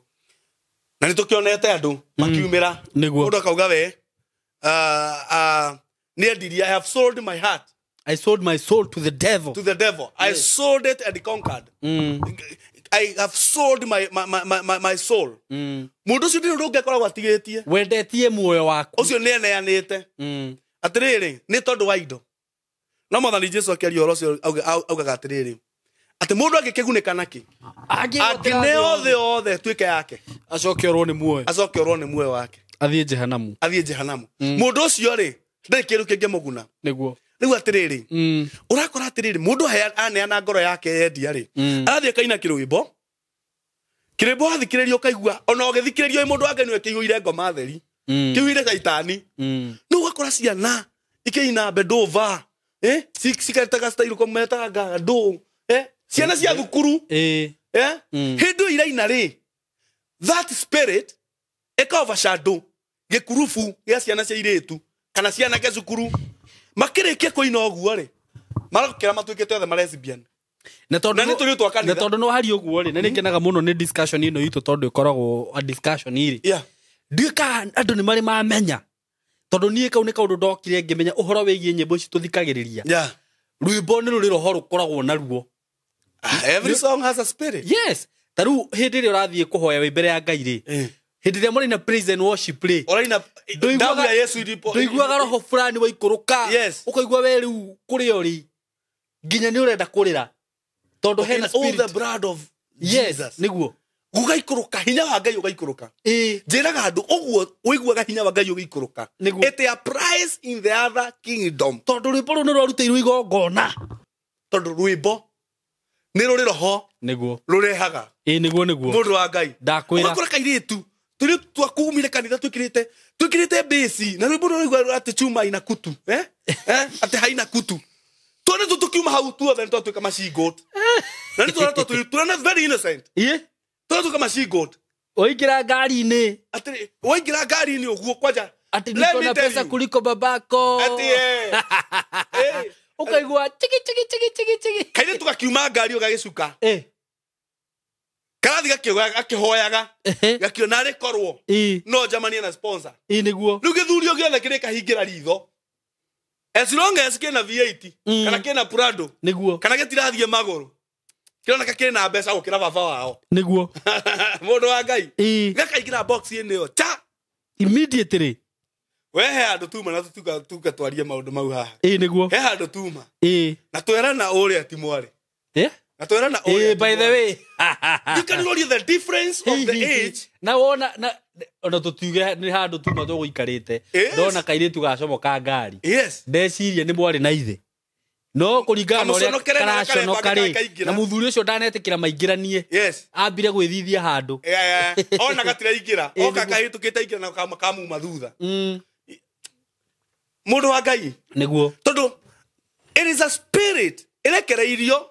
na nĩ tũkĩonete andũ makiumĩra nĩguo mũndũ akauga we nĩ endirie I have sold my heart. I sold my soul to the devil. To the devil. I sold it and conquered. I have sold my soul. Mũndũ ũcio ndirĩ ũndũ ũngĩ akoragwo atigĩtie. Wendetie muoyo waku. Ũcio nĩ eneanĩte. Atĩrĩrĩ, nĩ tondũ wa indo. No Mwathani Jesũ akĩaria ũhoro ũcio augaga atĩrĩrĩ, atĩ mũndũ angĩkĩgunĩka nakĩ? Angĩneo thĩ yothe ĩtuĩke yake. Acoke orwo nĩ muoyo. Acoke orwo nĩ muoyo wake. Athiĩ Jehanamu. Athiĩ Jehanamu. Mũndũ ũcio rĩ, ndarĩ kĩndũ kĩngĩmũguna. Nĩguo rĩu atĩrĩrĩ ũrakora atĩrĩrĩ mũndũ aneana ngoro yake yendia rĩ arathiĩ akaina kĩrwĩmbo kĩrwĩmbo wathikĩrĩria ũkaigua ona ũgĩthikĩrĩrio mũndũ wa Ngai nĩwe kĩihũire ngoma theri kĩihũire caitani nĩ ũgakora ciana ikĩina bedova cikaretaga style ko metaga ngandũ ciana cia thukuru hĩndĩ ĩyo iraina rĩ that spirit ĩka overshadow gĩkurubu gĩa ciana cia irĩtu kana cianake cukuru makĩrĩkia kũina ũguo rĩ marokĩra matuĩkĩte othe ma lesbian na tondũ nĩ tũrĩ twa kanitha na tondũ no hari ũguo rĩ na nĩ ngenaga mũno nĩ discussion ĩno itũ tondũ ĩkoragwo a discussion rĩ ndiũĩ kana andũ nĩ marĩ mamenya tondũ niĩ kau nĩ kaũndũ ndokire ngĩmenya ũhoro wĩgiĩ nyĩmbo ici tũthikagĩrĩria rwĩmbo nĩ rũrĩ roho rũkoragwo naruo. Every song has a spirit. Yes. Ta rĩu hĩndĩ ĩrĩa ũrathiĩ kũhoya wĩ mbere ya Ngai rĩ hĩndĩ ĩrĩa mũraina praise and worship rĩ ũraina damu ya Yesu ilipo ndũiguaga roho fulani waikũrũka ũkaigua we rĩu kũrĩa ũrĩ nginya nĩ ũrenda kũrĩra tondũ hena spirit. All the blood of Yes, Jesus. niguo. Gũgaikũrũka hinya wa Ngai ũgaikũrũka. Ĩĩ. Njĩraga andũ ũguo ũiguaga hinya wa Ngai ũgĩikũrũka. Nĩguo. It applies in the other kingdom. Tondũ rwĩmbo rũu nĩ rwarutĩirwo igongona. Tondũ rwĩmbo nĩ rũrĩ roho Nĩguo. rũrehaga. Ĩĩ nĩguo nĩguo. Mũndũ wa Ngai. Ndakwĩra. Ũgakora kairĩtu tũrĩ twakumire kanitha twĩkĩrĩte mbĩci na rwĩmbo rũraigua atĩ chuma ina kutu. Eh? Eh? Atĩ haina kutu. Tuone tu tukiuma hau tuothe nĩ twatuĩka machine goat. Na nĩ tuona tuona very innocent. Ĩĩ. Twatuĩka machine goat. Waingĩra ngari-inĩ. Atĩ waingĩra ngari-inĩ ũguo kwanja. Ati Let niko me na tell pesa you. kuliko babako. Ati eh. Eh. Ukaigua chiki chiki chiki chiki chiki. Kairĩtu gakiuma ngari ũgagĩcuka. Eh. Karathi gakĩhoyaga. Gakiona arĩ korwo. Ĩĩ. No njamanie na sponsor. Ĩĩ nĩguo. Rĩu gĩthurio gĩothe kĩrĩkahingĩra ritho. As long as kĩna V8 kana kĩna Prado Nĩguo. kana gĩtirathiĩ magũrũ. Kĩroneka kĩna mbeca gũkĩra baba wao. Nĩguo. Mũndũ wa Ngai. Ĩĩ. Gakaingĩra box-inĩ ĩyo. Cha! Immediately. We he handũ tuma na tuka twarie maũndũ mau haha. Ĩĩ nĩguo. He handũ tuma. Ĩĩ. Na twerana ũrĩa ti mwarĩ. Eh? Na twerana ũrĩa. Ĩĩ by the way. You can know the difference of the age. Na wona na ona tũtiuge nĩ handũ tuma tũgũikarĩte. Ndona kairĩtu gacomoka ngari. Yes. Ndeciria nĩ mwarĩ na ithe. No kũringana na ũrĩa karaconoka rĩ, na mũthuri ũcio ndanetĩkĩra maingĩranie. Yes. Ambire gwĩthithia handũ. Yeah. Ona gatiraingĩra. Oka kahĩtũkĩte aingĩra na kamuma thutha. Mũndũ wa Ngai. Nĩguo. Tondũ it is a spirit ĩrekereirio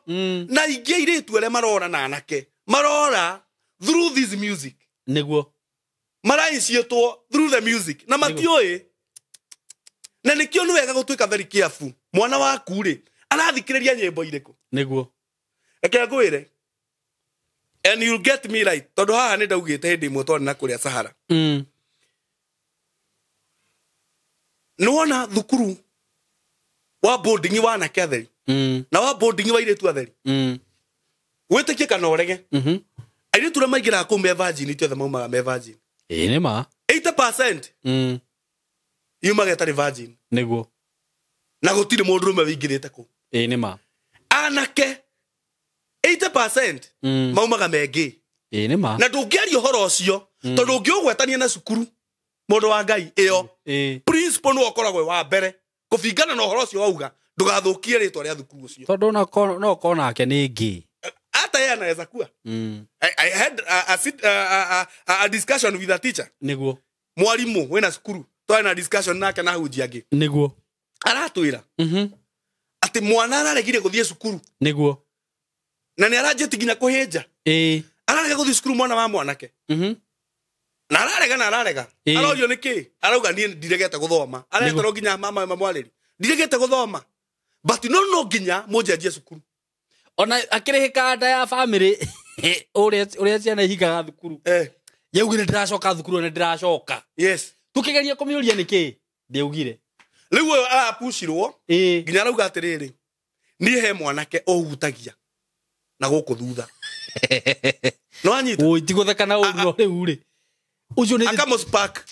na ingĩ airĩtu arĩa marora na anake marora through this music. Nĩguo. Marainiciĩtwo through the music na matiũĩ. Na nĩkĩo nĩ wega gũtuĩka very careful. Mwana waku rĩ arathikĩrĩria nyĩmbo irĩkũ. Nĩguo. Reke ngwĩre. And you'll get me right. Tondũ haha nĩ ndaugĩte hĩndĩ ĩmwe twarĩ na kũrĩa Sahara. Nĩwona thukuru wa boarding wa anake atheri na wa boarding wa airĩtu atheri. Wĩtĩkie kana ũrege. Airĩtu arĩa maingĩraga kũu me virgin ti othe maumaga me virgin. Ĩĩ nĩ ma. 80% yumaga ĩtarĩ virgin. Nĩguo. Na gũtirĩ mũndũrũme wĩingĩrĩte kũu. Ĩĩ nĩ ma. Anake 80% maumaga me gay. Ĩĩ nĩ ma. Na ndũngĩaria ũhoro ũcio tondũ ũngĩũgwetania na cukuru mũndũ wa Ngai ĩyo principal nĩwe ũkoragwo wa mbere kũbingana na ũhoro ũcio wauga ndũgathũkie rĩtwa rĩa thukuru ũcio. Tondũ no ũkorwo nake nĩ gay. Hata yeye anaweza kuwa. I had a discussion with a teacher. Nĩguo. Mwalimu wĩna cukuru twarĩ na discussion nake na hunjia angĩ. Nĩguo. Aratwĩra atĩ mwana araregire gũthiĩ cukuru. Nĩguo. Na nĩ aranjĩtie nginya kũhĩnja. Ĩĩ. Ararega gũthiĩ cukuru mwana wa mwanake. Na ararega na ararega. Arorio nĩkĩ? Arauga niĩ ndiregete gũthoma. Areterwo nginya mama mamwarĩri. Ndiregete gũthoma. But no nginya mũnjenjie cukuru. Ona akĩrĩhĩka nda ya family ũrĩa ciana ihingaga thukuru. Yaugire ndĩracoka thukuru na ndĩracoka. Yes. Tũkĩgeria kũmĩũria nĩkĩ? Ndĩaugire. Rĩu ũyũ arapucirwo nginya arauga atĩrĩrĩ, niĩ he mwanake ũhutagia na gũkũ thutha. No anyita. Oi tigũtheka na ũru rĩu rĩ. Ũcio nĩ akamũspark.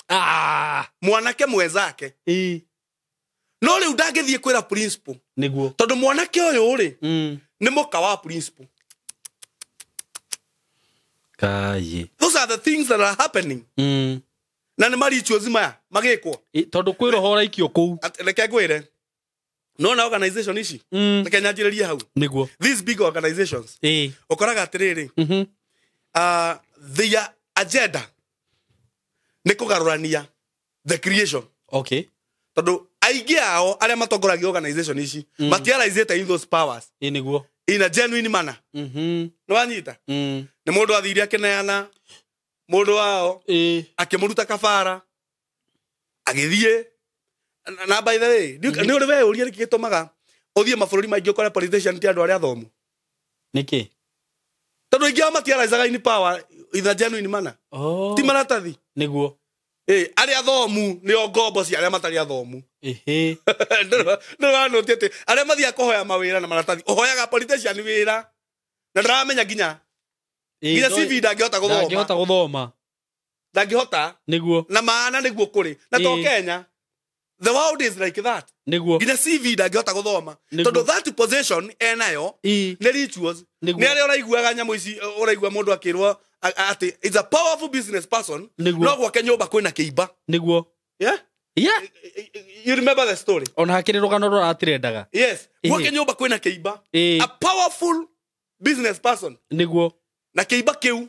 Mwanake mwenzake. No rĩu ndangĩthiĩ kwĩra principal. Nĩguo. Tondũ mwanake ũyũ rĩ nĩ mũka wa principal. Kaye. Those are the things that are happening. Na nĩ marituals maya magĩkwo. Tondũ kwĩ roho ũraikio kũu. Reke ngwĩre. Nona organization ici. Reke nyanjĩrĩrie hau. Nĩguo. These big organizations. Ũkoraga atĩrĩrĩ. Their agenda nĩ kũgarũrania the creation. Okay. Tondũ aingĩ ao arĩa matongoragia organization ici matiaraizĩte in those powers. Ĩĩ nĩguo. In a genuine manner. Nĩ wanyita? Nĩ mũndũ athire akĩneana mũndũ wao akĩmũruta kabara agĩthiĩ na by the way nĩ ũrĩ weyũria nĩkĩ gĩtũmaga ũthiĩ mabũrũri maingĩ ũkore politician ti andũ arĩa athomu. Nĩkĩ? Tondũ aingĩ ao matiaraizaga in power in a genuine manner. Ti maratathi. Nĩguo. Arĩa athomu nĩo ngombo cia arĩa matarĩ athomu. Ĩhĩ. Ndĩranũtia atĩ arĩa mathiaga kũhoya mawĩra na maratathi ũhoyaga politician wĩra na ndaramenya nginya CV ndangĩhota gũthoma. Ndangĩhota gũthoma. Ndangĩhota. Nĩguo. Na maana nĩguo kũrĩ. Na to Kenya The world is like that. Nĩguo. Nginya CV ndangĩhota gũthoma. Nĩguo. Tondũ that position enayo Ĩ. nĩ rituals. Nĩguo. Nĩ arĩa ũraiguaga nyamũ ici, ũraigua mũndũ akĩrwo atĩ it's a powerful business person. Nĩguo. No gwake nyũmba kwĩna kĩimba. Nĩguo. Yeah? Yeah. You remember the story? Ona hakĩrĩ rũgano rũratirendaga. Yes. Ĩ. Gwake nyũmba kwĩna kĩimba. Ĩ. A powerful business person. Nĩguo. Na kĩimba kĩu,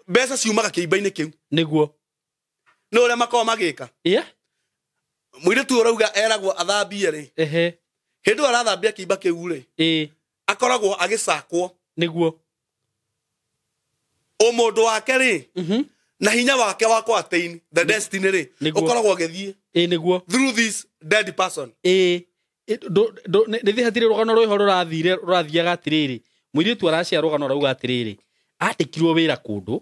mbeca ciumaga kĩimba-inĩ kĩu. Nĩguo. Nĩ ũrĩa makoragwo magĩka. Yeah. Mũirĩtu ũrauga eragwo athambie rĩ. Ehe. Hĩndĩ ĩyo arathambia kĩimba kĩu rĩ. Ĩ. Akoragwo agĩcakwo. Nĩguo. Ũmũndũ wake rĩ. Mhm. Na hinya wake wa kũ attain the destiny rĩ. Nĩguo. Ũkoragwo ũgĩthiĩ. Ĩ nĩguo. Through this dead person. Ĩ. Nĩ hatirĩ rũgano rwĩho rũrathire rũrathiaga atĩrĩrĩ. Mũirĩtu aracia rũgano rauga atĩrĩrĩ. Andĩkirwo wĩra kũndũ.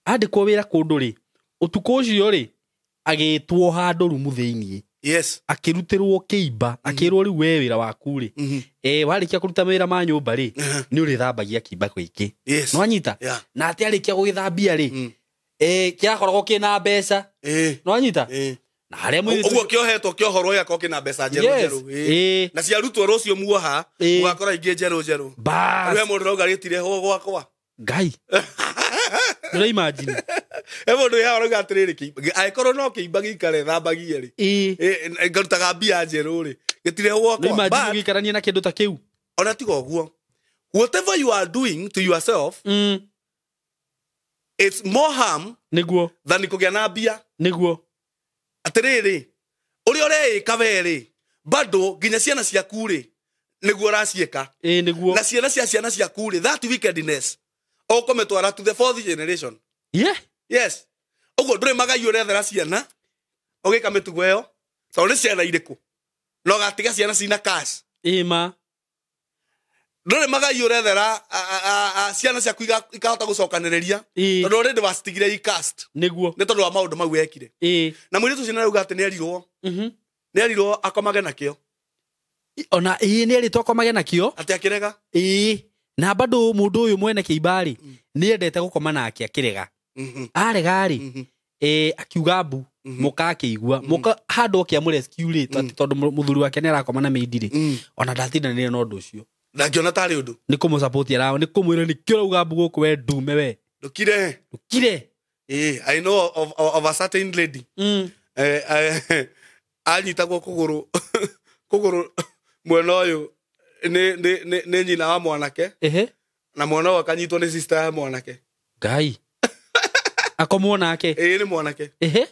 Andĩkwo wĩra kũndũ rĩ. Ũtukũ ũcio rĩ. Agĩtwo handũ rumu thĩiniĩ. Yes. Akĩrutĩrwo kĩimba. Akĩrwo rĩu we wĩra waku rĩ. Mhm. Warĩkia kũruta mawĩra ma nyũmba rĩ. Nĩ ũrĩthambagia kĩimba gĩkĩ. Yes. Nĩwanyita? Yeah. Na atĩ arĩkia gũgĩthambia rĩ. Mm. Kĩrakoragwo kĩna mbeca. Ĩ. Nĩwanyita? Ĩ. Na harĩa mũirĩtu Ũguo kĩohetwo kĩohorwo gĩgakorwo kĩna mbeca njerũ Yes. njerũ. Ĩ. Na ciarutwo rũciũ muoha, Ĩ. mũgakora ingĩ njerũ njerũ. Bas. Rĩu he mũndũ ũrauga rĩtirehwo gwakwa. Ngai. Nĩũra imagine. He mũndũ wĩ haha ũrauga atĩrĩrĩ, kĩimba, angĩkorwo no kĩimba gĩikare thambagie rĩ. Ĩ. Ngarutaga mbia njerũ rĩ. Gĩtirehwo Nĩ gwakwa. imagine But, ũgĩikaranie na kĩndũ ta kĩu. ona tiga ũguo. Whatever you are doing to yourself, it's more harm Nĩguo. than kũgĩa na mbia. Nĩguo. Atĩrĩrĩ, ũrĩa ũreĩka we rĩ, bado nginya ciana ciaku rĩ, nĩguo ũraciĩka. Ĩ nĩguo. Na ciana cia ciana ciaku rĩ, that wickedness ũkũmĩtwara to the fourth generation. Yeah. Yes. Ũguo ndũrĩ magai ũrethera ciana ũgĩka mĩtugo ĩyo, tondũ nĩ ciana irĩkũ? Na ũgatiga ciana cina cash. Ĩ ma. Ndũrĩ magai ũrethera ciana ciaku ikahota gũcokanĩrĩria. Ĩ. Tondũ already wacitigire i cast. Nĩguo. Nĩ tondũ wa maũndũ mau wekire. Ĩ. Na mũirĩtu ũcio nĩarauga atĩ nĩerirwo. Mhm. Nĩerirwo akomage nakĩo. Ona ĩ nĩerĩtwo akomage nakĩo. Atĩ akĩrega. Ĩ. Na bado mũndũ ũyũ mwene kĩimba rĩ, nĩendete gũkoma nake akĩrega. Mhm. Arega rĩ, Mhm. akiuga mbu, mũka akĩigua. Mũka handũ oke amũrescue rĩ, atĩ tondũ mũthuri wake nĩarakoma na maid rĩ. Ona ndatindanĩire na ũndũ ũcio. Ndangĩona tarĩ ũndũ. Nĩ kũmũsupport ara, nĩ kũmwĩra nĩkĩo ũrauga mbu gũkũ we ndume we. Ndũkire. Ndũkire. I know of a certain lady. Anyitagwo kũgũrũ kũgũrũ mwena ũyũ nĩ nyina wa mwanake. Ehe. Na mwana ũyũ akanyitwo nĩ sister ya mwanake. Ngai. Akomwo nake. Ĩ nĩ mwanake. Ehe.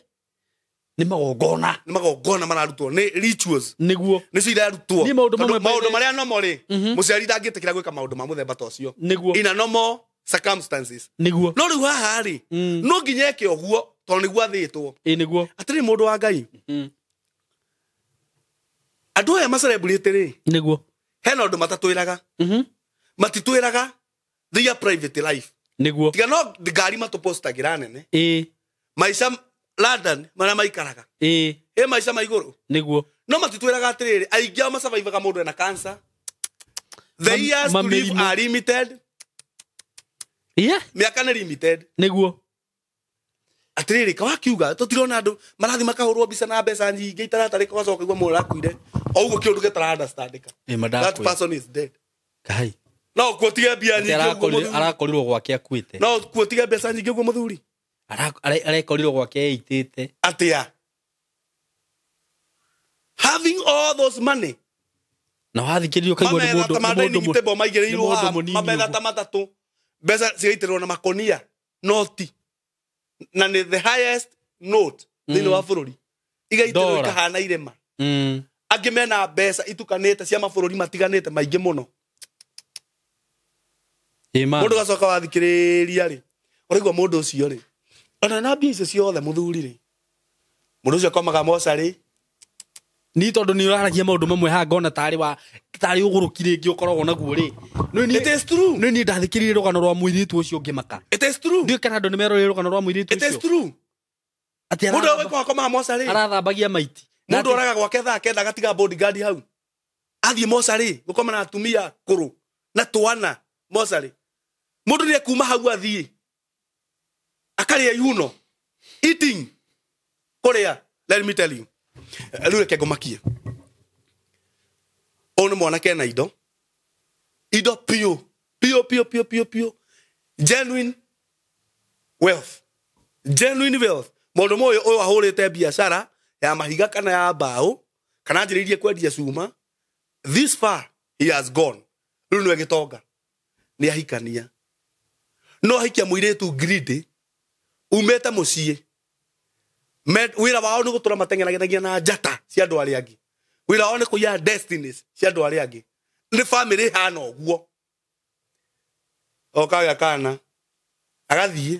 Nĩ magongona. Nĩ magongona mararutwo, nĩ rituals. Nĩguo. Nĩcio irarutwo. Nĩ maũndũ mamwe Tondũ maũndũ marĩa nomo rĩ, Mhm. mũciari ndangĩtĩkĩra gwĩka maũndũ ma mũthemba ta ũcio. Nĩguo. In a normal circumstances. Nĩguo. No rĩu haha rĩ, no nginya eke ũguo tondũ nĩguo athĩtwo. Ĩ nĩguo. Atĩrĩ mũndũ wa Ngai. Andũ aya ma-celebrate rĩ, Nĩguo. hena ũndũ matatwĩraga. Matitwĩraga their private life. Nĩguo. Tiga no ngari matũpostagĩra nene. Ĩ. Maica London marĩa maikaraga. Ĩ. Ĩ maica ma igũrũ. Nĩguo. No matitwĩraga atĩrĩrĩ, aingĩ ao masurvivaga mũndũ ena cancer. The years to live are limited. Yeah. Mĩaka nĩ limited. Nĩguo. Atĩrĩrĩ, kawakiuga tũtirona andũ marathiĩ makahũrwo mbica na mbeca nyingĩ itaratarĩka ũgacoka ũkaigua mũndũ arakuire. O ũguo kĩũndũ gĩtara understandĩka. Ĩ ma That ndakwĩra. person is dead. Ngai. No kuo tige mbia nyingĩ ũguo mũthuri. Arakorirwo gwake akuĩte. No kuo tige mbeca nyingĩ ũguo mũthuri. Arekorirwo gwake eitĩte. Atĩa? Having all those money. Na wathikĩrĩria ũkaigua nĩ Mametha mũndũ ta ma nĩ mũndũ dining table maigĩrĩirwo nĩ haha, mũndũ mũnini mametha ũguo. ta matatũ. Mbeca cigaitĩrĩrwo na makonia noti. Na nĩ the highest note thĩinĩ wa bũrũri. Igaitĩrĩrwo Dora. ikahana irĩma. Angĩ mena mbeca itukanĩte cia mabũrũri matiganĩte maingĩ mũno. Ĩ ma. Mũndũ gacoka wathikĩrĩria rĩ, ũraigua mũndũ ũcio rĩ, ona na mbia icio ciothe mũthuri rĩ, mũndũ ũcio akomaga mocarĩ. Ni tondũ nĩ ũraragia maũndũ mamwe haha ngona tarĩ wa tarĩ ũgũrũki rĩngĩ ũkoragwo naguo rĩ. It is true. Nĩ niĩ ndathikĩrĩirie rũgano rwa mũirĩtu ũcio ngĩmaka. It is true. Ndiũĩ kana andũ nĩ meroreire rũgano rwa mũirĩtu It is ũcio. true. Atĩ Mũndũ ũyũ akomaga mocarĩ. arathambagia maiti. Mũndũ oraga gwake thaa kenda agatiga bodyguard hau. Athiĩ mocarĩ gũkoma na atumia akũrũ na twana mocarĩ. Mũndũ nĩ ekuma hau athiĩ. Akarĩa ihuno. Eating. Kũrĩa. Let me tell you. Rĩu reke ngũmakie. Ũyũ nĩ mwanake ena indo. Indo piũ. Piũ piũ piũ piũ piũ. Genuine wealth. Genuine wealth. Mũndũ ũyũ ũyũ ahũrĩte biacara ya mahiga kana ya mbaũ kana anjĩrĩirie kwendia cuma. This far he has gone. Rĩu nĩwe gĩtonga. Nĩ ahikania. No ahikia mũirĩtu greedy umĩte mũciĩ. Wĩra wao nĩ gũtũra mateng'eragĩragia na njata cia andũ arĩa angĩ. Wĩra wao nĩ kũiya destinies cia andũ arĩa angĩ. Nĩ family ĩhana ũguo. Okagĩa kana agathiĩ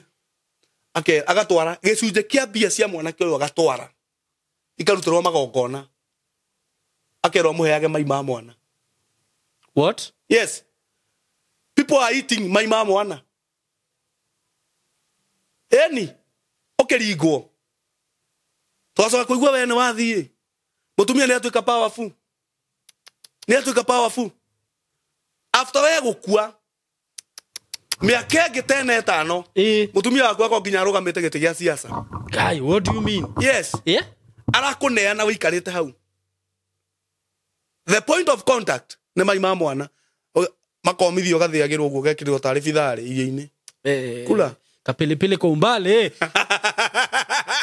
agatwara gĩcunjĩ kĩa mbia cia mwanake ũyũ agatwara ikarutĩrwo magongona akerwo mũheage mai ma mwana. What? Yes. People are eating mai ma mwana. Eni ũkĩringwo twacoka kũigua we nĩ wathiĩ mũtumia nĩ atuĩka powerful. Nĩ atuĩka powerful. After we gũkua mĩaka ĩngĩ tena ĩtano mũtumia waku akorwo nginya arũgamĩte gĩtĩ gĩa siasa. Guy, what do you mean? Yes. Yeah? Arakũneana wĩikarĩte hau. The point of contact nĩ mai ma mwana. Makomithio gathĩagĩrwo ũguo gekĩrwo tarĩ bitharĩ irio-inĩ. Kula. Kapilipili kwa umbali.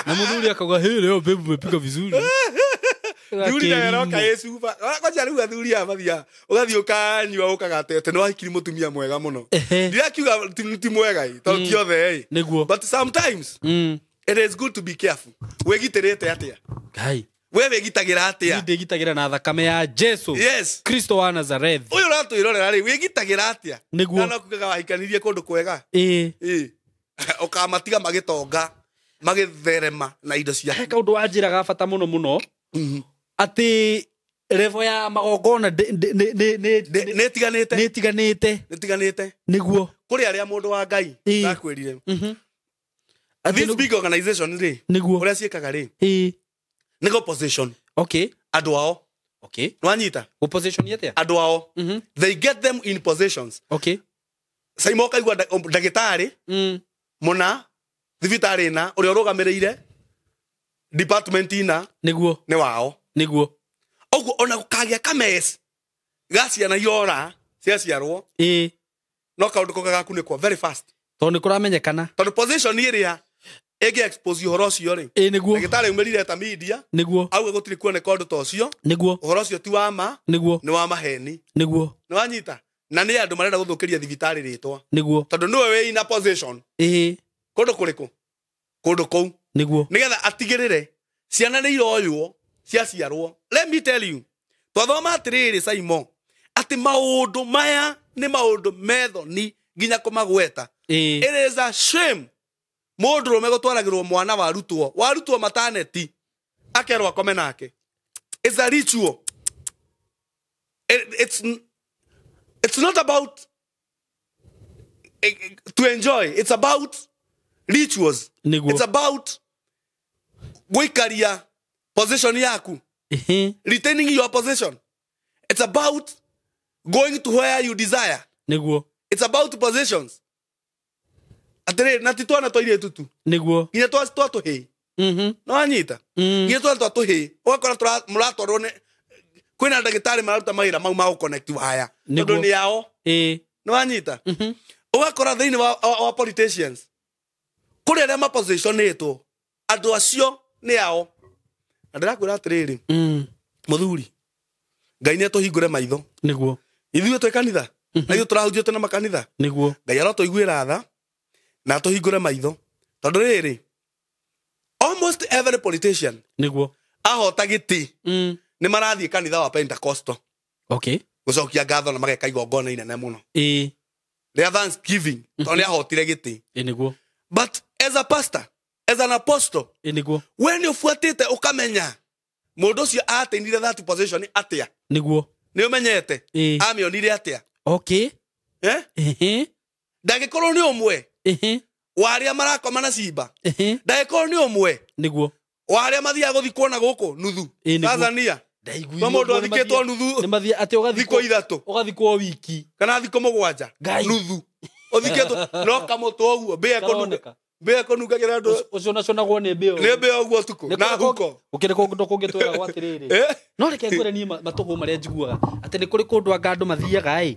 Na mũthuri akauga, "Hey, leo babe umepika vizuri." Thuri na yecuba. Kwanja rĩu athuri aya mathiaga ũgathiĩ ũkanyua ũkagate atĩ nĩ wahikiri mũtumia mwega mũno. Ndirakiuga ti mwega ĩ, tondũ ti othe ĩ. Nĩguo. But sometimes it is good to be careful. Wĩgitĩrĩte atĩa? Ngai. We wĩgitagĩra atĩa? Ndĩgitagĩra na thakame ya Jesu. Yes. Kristo wa Nazareth. Ũyũ ũratwĩrorera rĩ, wĩgitagĩra atĩa? Nĩguo. Kana kugaga wahikanirie kũndũ kwega. Ĩĩ. Ũkamatiga magĩtonga, magĩtherema na indo ciaku. He kaũndũ wanjĩraga bata mũno mũno. Atĩ level ya magongona nĩ ĩtiganĩte. Nĩ ĩtiganĩte. Nĩ ĩtiganĩte. Nĩguo. Kũrĩ arĩa mũndũ wa Ngai ndakwĩrire. This big organization rĩ. Nĩguo. Ũrĩa ciĩkaga rĩ. Nĩ go position. Okay. Andũ ao. Okay. Nĩwanyita? Go position atĩa? Andũ ao. They get them in positions. Okay. Saimo kaigua ndagĩtarĩ mũna thibitarĩ ĩna ũrĩa ũrũgamĩrĩire department ĩna. Nĩguo. Nĩ wao. Nĩguo. Ũguo ona gũkagĩa kames ga ciana iora ciaciarwo. No kaũndũ kau gagakunĩkwo very fast. Tondũ nĩ kũramenyekana. Tondũ position ĩrĩa ĩngĩ expose ũhoro ũcio rĩ. Nĩguo. Ndagĩtarĩ aumĩrire ta media. Nĩguo. Auga gũtirĩ kuoneka ũndũ ta ũcio. Nĩguo. Ũhoro ũcio ti wa ma. Nĩguo. Nĩ wa maheni. Nĩguo. Nĩ wanyita? Na nĩ andũ marenda gũthũkĩria thibitarĩ rĩtwa. Nĩguo. Tondũ nĩwe wĩ in a position. Kũndũ kũrĩkũ? Kũndũ kũu. Nĩguo. Nĩgetha atigĩrĩre ciana nĩ iroywo ciaciarwo. Let me tell you. Twathoma atĩrĩrĩ Saimo atĩ maũndũ maya nĩ maũndũ methoni nginya kũmagweta. It is a shame mũndũrũme gũtwaragĩrwo mwana warutwo mataneti akerwo akome nake. It's a ritual. It's not about to enjoy. It's about rituals. Nĩguo. It's about gũikaria position yaku. Retaining your position. It's about going to where you desire. Nĩguo. It's about positions. Atĩrĩ, na ti twana twa airĩtu tu. Nĩguo. Nginya twa tũhĩĩ. No wanyita? Nginya twana twa tũhĩĩ. Ũgakora mũratwarwo nĩ kwĩna ndagĩtarĩ mararuta mawĩra mau ma gũconnect waya. Tondũ nĩ ao. Nĩ wanyita? Ũgakora thĩinĩ wa politicians kũrĩ arĩa mapositionĩtwo andũ acio nĩ ao. Na ndĩrakwĩra atĩrĩrĩ, mũthuri, Ngai nĩ atũhingũre maitho. Nĩguo. Ithuĩ twĩ kanitha. Na ithuĩ tũrahunjĩte na makanitha. Nĩguo. Ngai arotũiguĩra tha na atũhingũre maitho. Tondũ rĩrĩ, almost every politician Nĩguo. ahota gĩtĩ nĩ marathiĩ kanitha wa Pentecostal. Okay. Gũcokia ngatho na mageka igongona inene mũno. Rĩa Thanksgiving tondũ nĩ ahotire gĩtĩ. Nĩguo. But as a pastor, as an apostle, Nĩguo. we nĩ ũbuatĩte ũkamenya mũndũ ũcio attainire that position atĩa. Nĩguo. Nĩ ũmenyete. Amĩonire atĩa. Okay. Ndangĩkorwo nĩ ũmwe wa arĩa marakoma na cimba. Ndangĩkorwo nĩ ũmwe Nĩguo. wa arĩa mathiaga gũthikwo na gũkũ nuthu. Tanzania. Ndaiguire. No mũndũ athikĩtwo nuthu. Nĩ mathiaga atĩ ũgathikwo thikũ ithatũ. Ũgathikwo wiki. Kana thikũ mũgwanja. Ngai. Nuthu. Ũthikĩtwo no kamũtwe ũguo mbĩa Karoneka. Mbĩa kũnungagĩra andũ. Ũconacũnagwo nĩ mbĩa. Nĩ mbĩa ũguo ũtukũ. Na huko. Gũkĩrĩ kũndũ kũngĩ twĩragwo atĩrĩrĩ. No reke ngwĩre niĩ matũgũ marĩa njiguaga atĩ nĩ kũrĩ kũndũ anga andũ mathiaga ĩ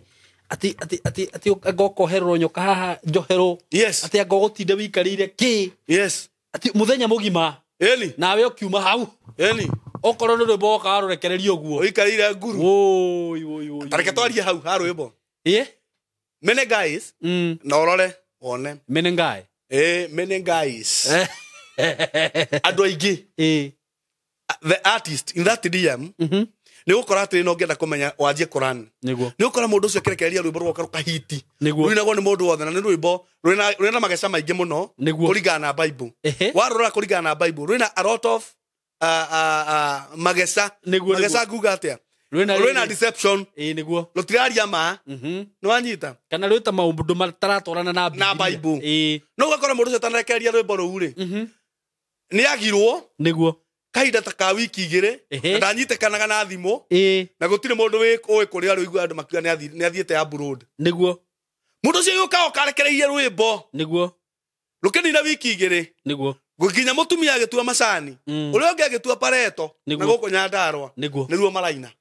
atĩ atĩ atĩ atĩ anga ũkohererwo nyoka haha njohero. Yes. Atĩ anga ũgũtinde wĩikarĩire kĩ. Yes. Atĩ mũthenya mũgima. Ĩni. Nawe ũkiuma hau. Ĩni. Okorwo nĩ rwĩmbo woka warũrekereria ũguo. Ũikarĩire nguru. Woi woi woi. Ta reke twarie hau ha rwĩmbo. Ĩ? Many guys. Na ũrore wone. Many guy. Many guys. Andũ aingĩ. The artist in that DM. Nĩ ũgũkora atĩrĩ no ngĩenda kũmenya wanjie Quran. Nĩguo. Nĩ ũgũkora mũndũ ũcio akĩrekereria rwĩmbo rwoka rũkahiti. Nĩguo. Rũinagwo nĩ mũndũ wothe na nĩ rwĩmbo rwĩna mageca maingĩ mũno. Nĩguo. Kũringana na Bible. Warora kũringana na Bible rwĩna a lot of mageca. Nĩguo. Mageca nguga atĩa? Rwĩna deception. Nĩguo. Rũtiraria ma. Nĩ wanyita? Kana rwĩta maũndũ mataratwarana na Na Bible. Ĩĩ. No ũgakora mũndũ ũcio atanarekereria rwĩmbo rũu rĩ. Nĩ agirwo. Nĩguo. Kahinda ta ka wiki igĩrĩ na ndanyitĩkanaga na thimũ na gũtirĩ mũndũ ũĩ kũrĩa rũigua andũ makiuga nĩ athiĩte abroad. Nĩguo. Mũndũ ũcio gĩũka okarekereirie rwĩmbo. Nĩguo. Rũkĩnina wiki igĩrĩ. Nĩguo. Gũkinya mũtumia agĩtua macani. Ũrĩa ũngĩ agĩtua pareto na gũkũ Nyandarua. Nĩguo. Nĩruo maraina.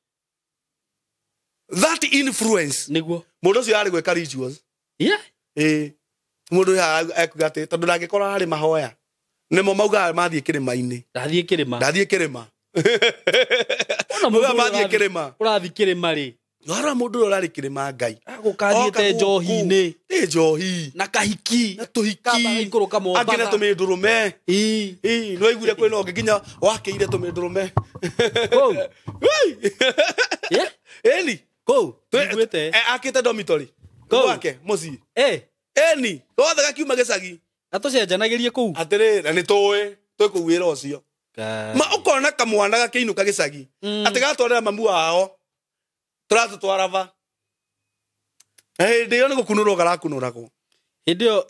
That influence. Nĩguo. Mũndũ ũcio arĩ gwĩka rituals. Yeah. Mũndũ ũyũ ekuga atĩ tondũ ndangĩkorwo arĩ mahoya. Nĩmo maugaga mathiĩ kĩrĩma-inĩ. Ndathiĩ kĩrĩma. Ndathiĩ kĩrĩma. Ona mũndũ mathiĩ kĩrĩma. Ũrathiĩ kĩrĩma rĩ. Warora mũndũ ũrĩa ũrarĩ kĩrĩma Ngai. Agũkathiĩte njohi-inĩ. Ĩ njohi. Na kahiki. Na tũhiki. Kamba gaikũrũka Mombatha. Angĩ na tũmĩndũrũme. Ĩ. Ĩ, nĩ waiguire kwĩna ũngĩ nginya wakĩire tũmĩndũrũme. Kũu. Ĩni. Kũu. Nĩiguĩte. Akĩte dormitory. Kũu. Gwake mũciĩ. Ĩni. Gothe gakiuma gĩcagi. Atũcenjanagĩrie kũu. Atĩrĩ, na nĩ tũĩ, twĩ kũu wĩra ũcio. Ma ũkona kamwana gakĩinũka gĩcagi. Atĩ gatwarĩra mamu wao. Tũratũtwara va. Na hĩndĩ ĩyo nĩ gũkunũrwo karakunũragwo. Hĩndĩ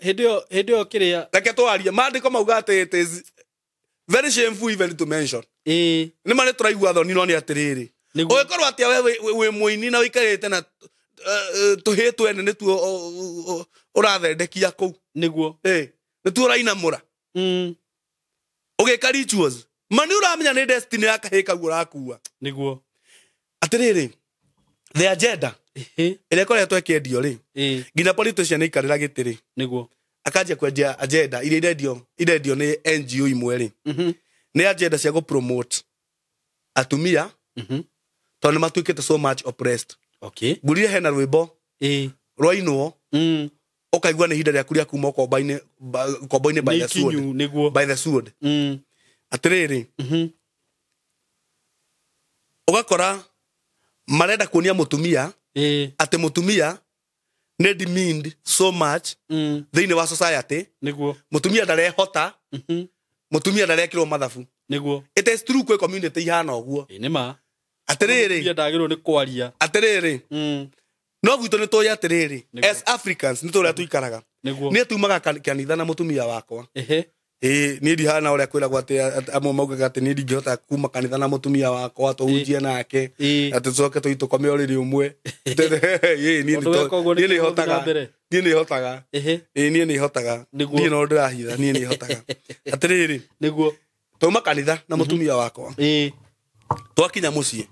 ĩyo kĩrĩa. Reke twarie, maandĩko mauga atĩ it is very shameful even to mention. Nĩ ma nĩ tũraigua thoni no nĩ atĩrĩrĩ. Ũgĩkorwo atĩa we wĩ mũini na ũikarĩte na tũhĩ twene nĩtuo ũrathendekia kũu. Nĩguo. Nĩtuo ũrainamũra. Ũgĩka rituals. Ma nĩ ũramenya nĩ destiny ya kahĩ kau ũrakua. Nĩguo. Atĩrĩrĩ, the agenda ĩrĩa ĩkoretwo ĩkĩendio rĩ, nginya politician aikarĩra gĩtĩ rĩ. Nĩguo. Akanjia kwendia agenda iria irendio nĩ NGO imwe rĩ. Nĩ agenda cia gũpromote atumia tondũ nĩ matuĩkĩte so much oppressed. Okay. Ngũrire hena rwĩmbo rwainwo ũkaigua nĩ ihinda rĩaku rĩa kuma ũkombo-inĩ by the sword. Nĩguo. By the sword. Atĩrĩrĩ, ũgakora marenda kuonia mũtumia atĩ mũtumia nĩ demeaned so much thĩinĩ wa society. Nĩguo. Mũtumia ndarehota. Mũtumia ndarekĩrwo mathabu. Nĩguo. It is true kwĩ community ihana ũguo. Nĩ ma. Atĩrĩrĩ. Mũtumia ndagĩrĩirwo nĩ kwaria. Atĩrĩrĩ. No gwitũ nĩ tũĩ atĩrĩrĩ, as Africans nĩ tũrĩa tuikaraga. Niĩ tumaga kanitha na mũtumia wakwa. Niĩ ndihana ũrĩa kwĩragwo atĩ amwe maugaga atĩ niĩ ndingĩhota kuma kanitha na mũtumia wakwa tũhunjie nake atĩ tũcoke tũthiĩ tũkome ũrĩrĩ ũmwe. Niĩ nĩhotaga. Niĩ nĩhotaga. Niĩ nĩhotaga. Niĩ no ndĩrahitha, niĩ nĩhotaga. Atĩrĩrĩ. Nĩguo. Twauma kanitha na mũtumia wakwa. Twakinya mũciĩ.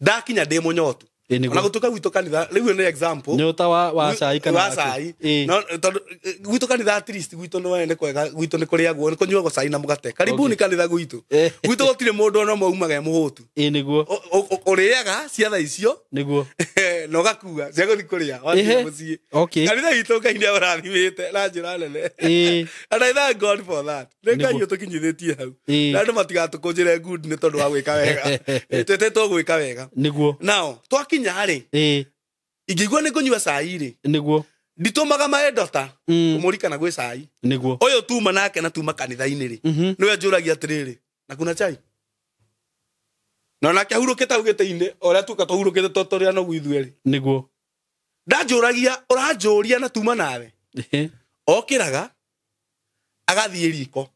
Ndakinya ndĩ mũnyotu. Ona gũtuĩka gwitũ kanitha rĩu nĩ example. Nyota wa cai kana wa cai. No tondũ gwitũ kanitha at least gwitũ nĩ nĩ kwega, gwitũ nĩ kũrĩagwo, nĩ kũnyuagwo cai na mũgate. Karibuni kanitha gwitũ. Gwitũ gũtirĩ mũndũ ona ũmwe umaga e mũhũtu. Nĩguo. Ũrĩaga ciatha icio. Nĩguo. Na ũgakua cia gũthiĩ kũrĩa wathiĩ mũciĩ. Kanitha gwitũ Ngai nĩ amũrathimĩte na njĩra nene. And I thank God for that. Nĩ Ngai ũtũkinyithĩtie hau. Na andũ matigatũkũnjĩre good nĩ tondũ wa gwĩka wega. Twĩtĩtwo gwĩka wega. Nĩguo. Now, twakinya rĩ, ingĩigua nĩ ngũnyua cai rĩ, Nĩguo. nditũmaga maendota kũmũrikana gwĩ cai. Nĩguo. Ũyũ tuma nake na tuma kanitha-inĩ rĩ, nĩwe njũragia atĩrĩrĩ, na kuna chai? Na onake ahurũkĩte hau gĩtĩ-inĩ, o ũrĩa tuoka tũhurũkĩte tũrĩ anogu ithuerĩ. Nĩguo. Ndanjũragia, ũranjũria na tuma nawe. Okĩraga agathiĩ riko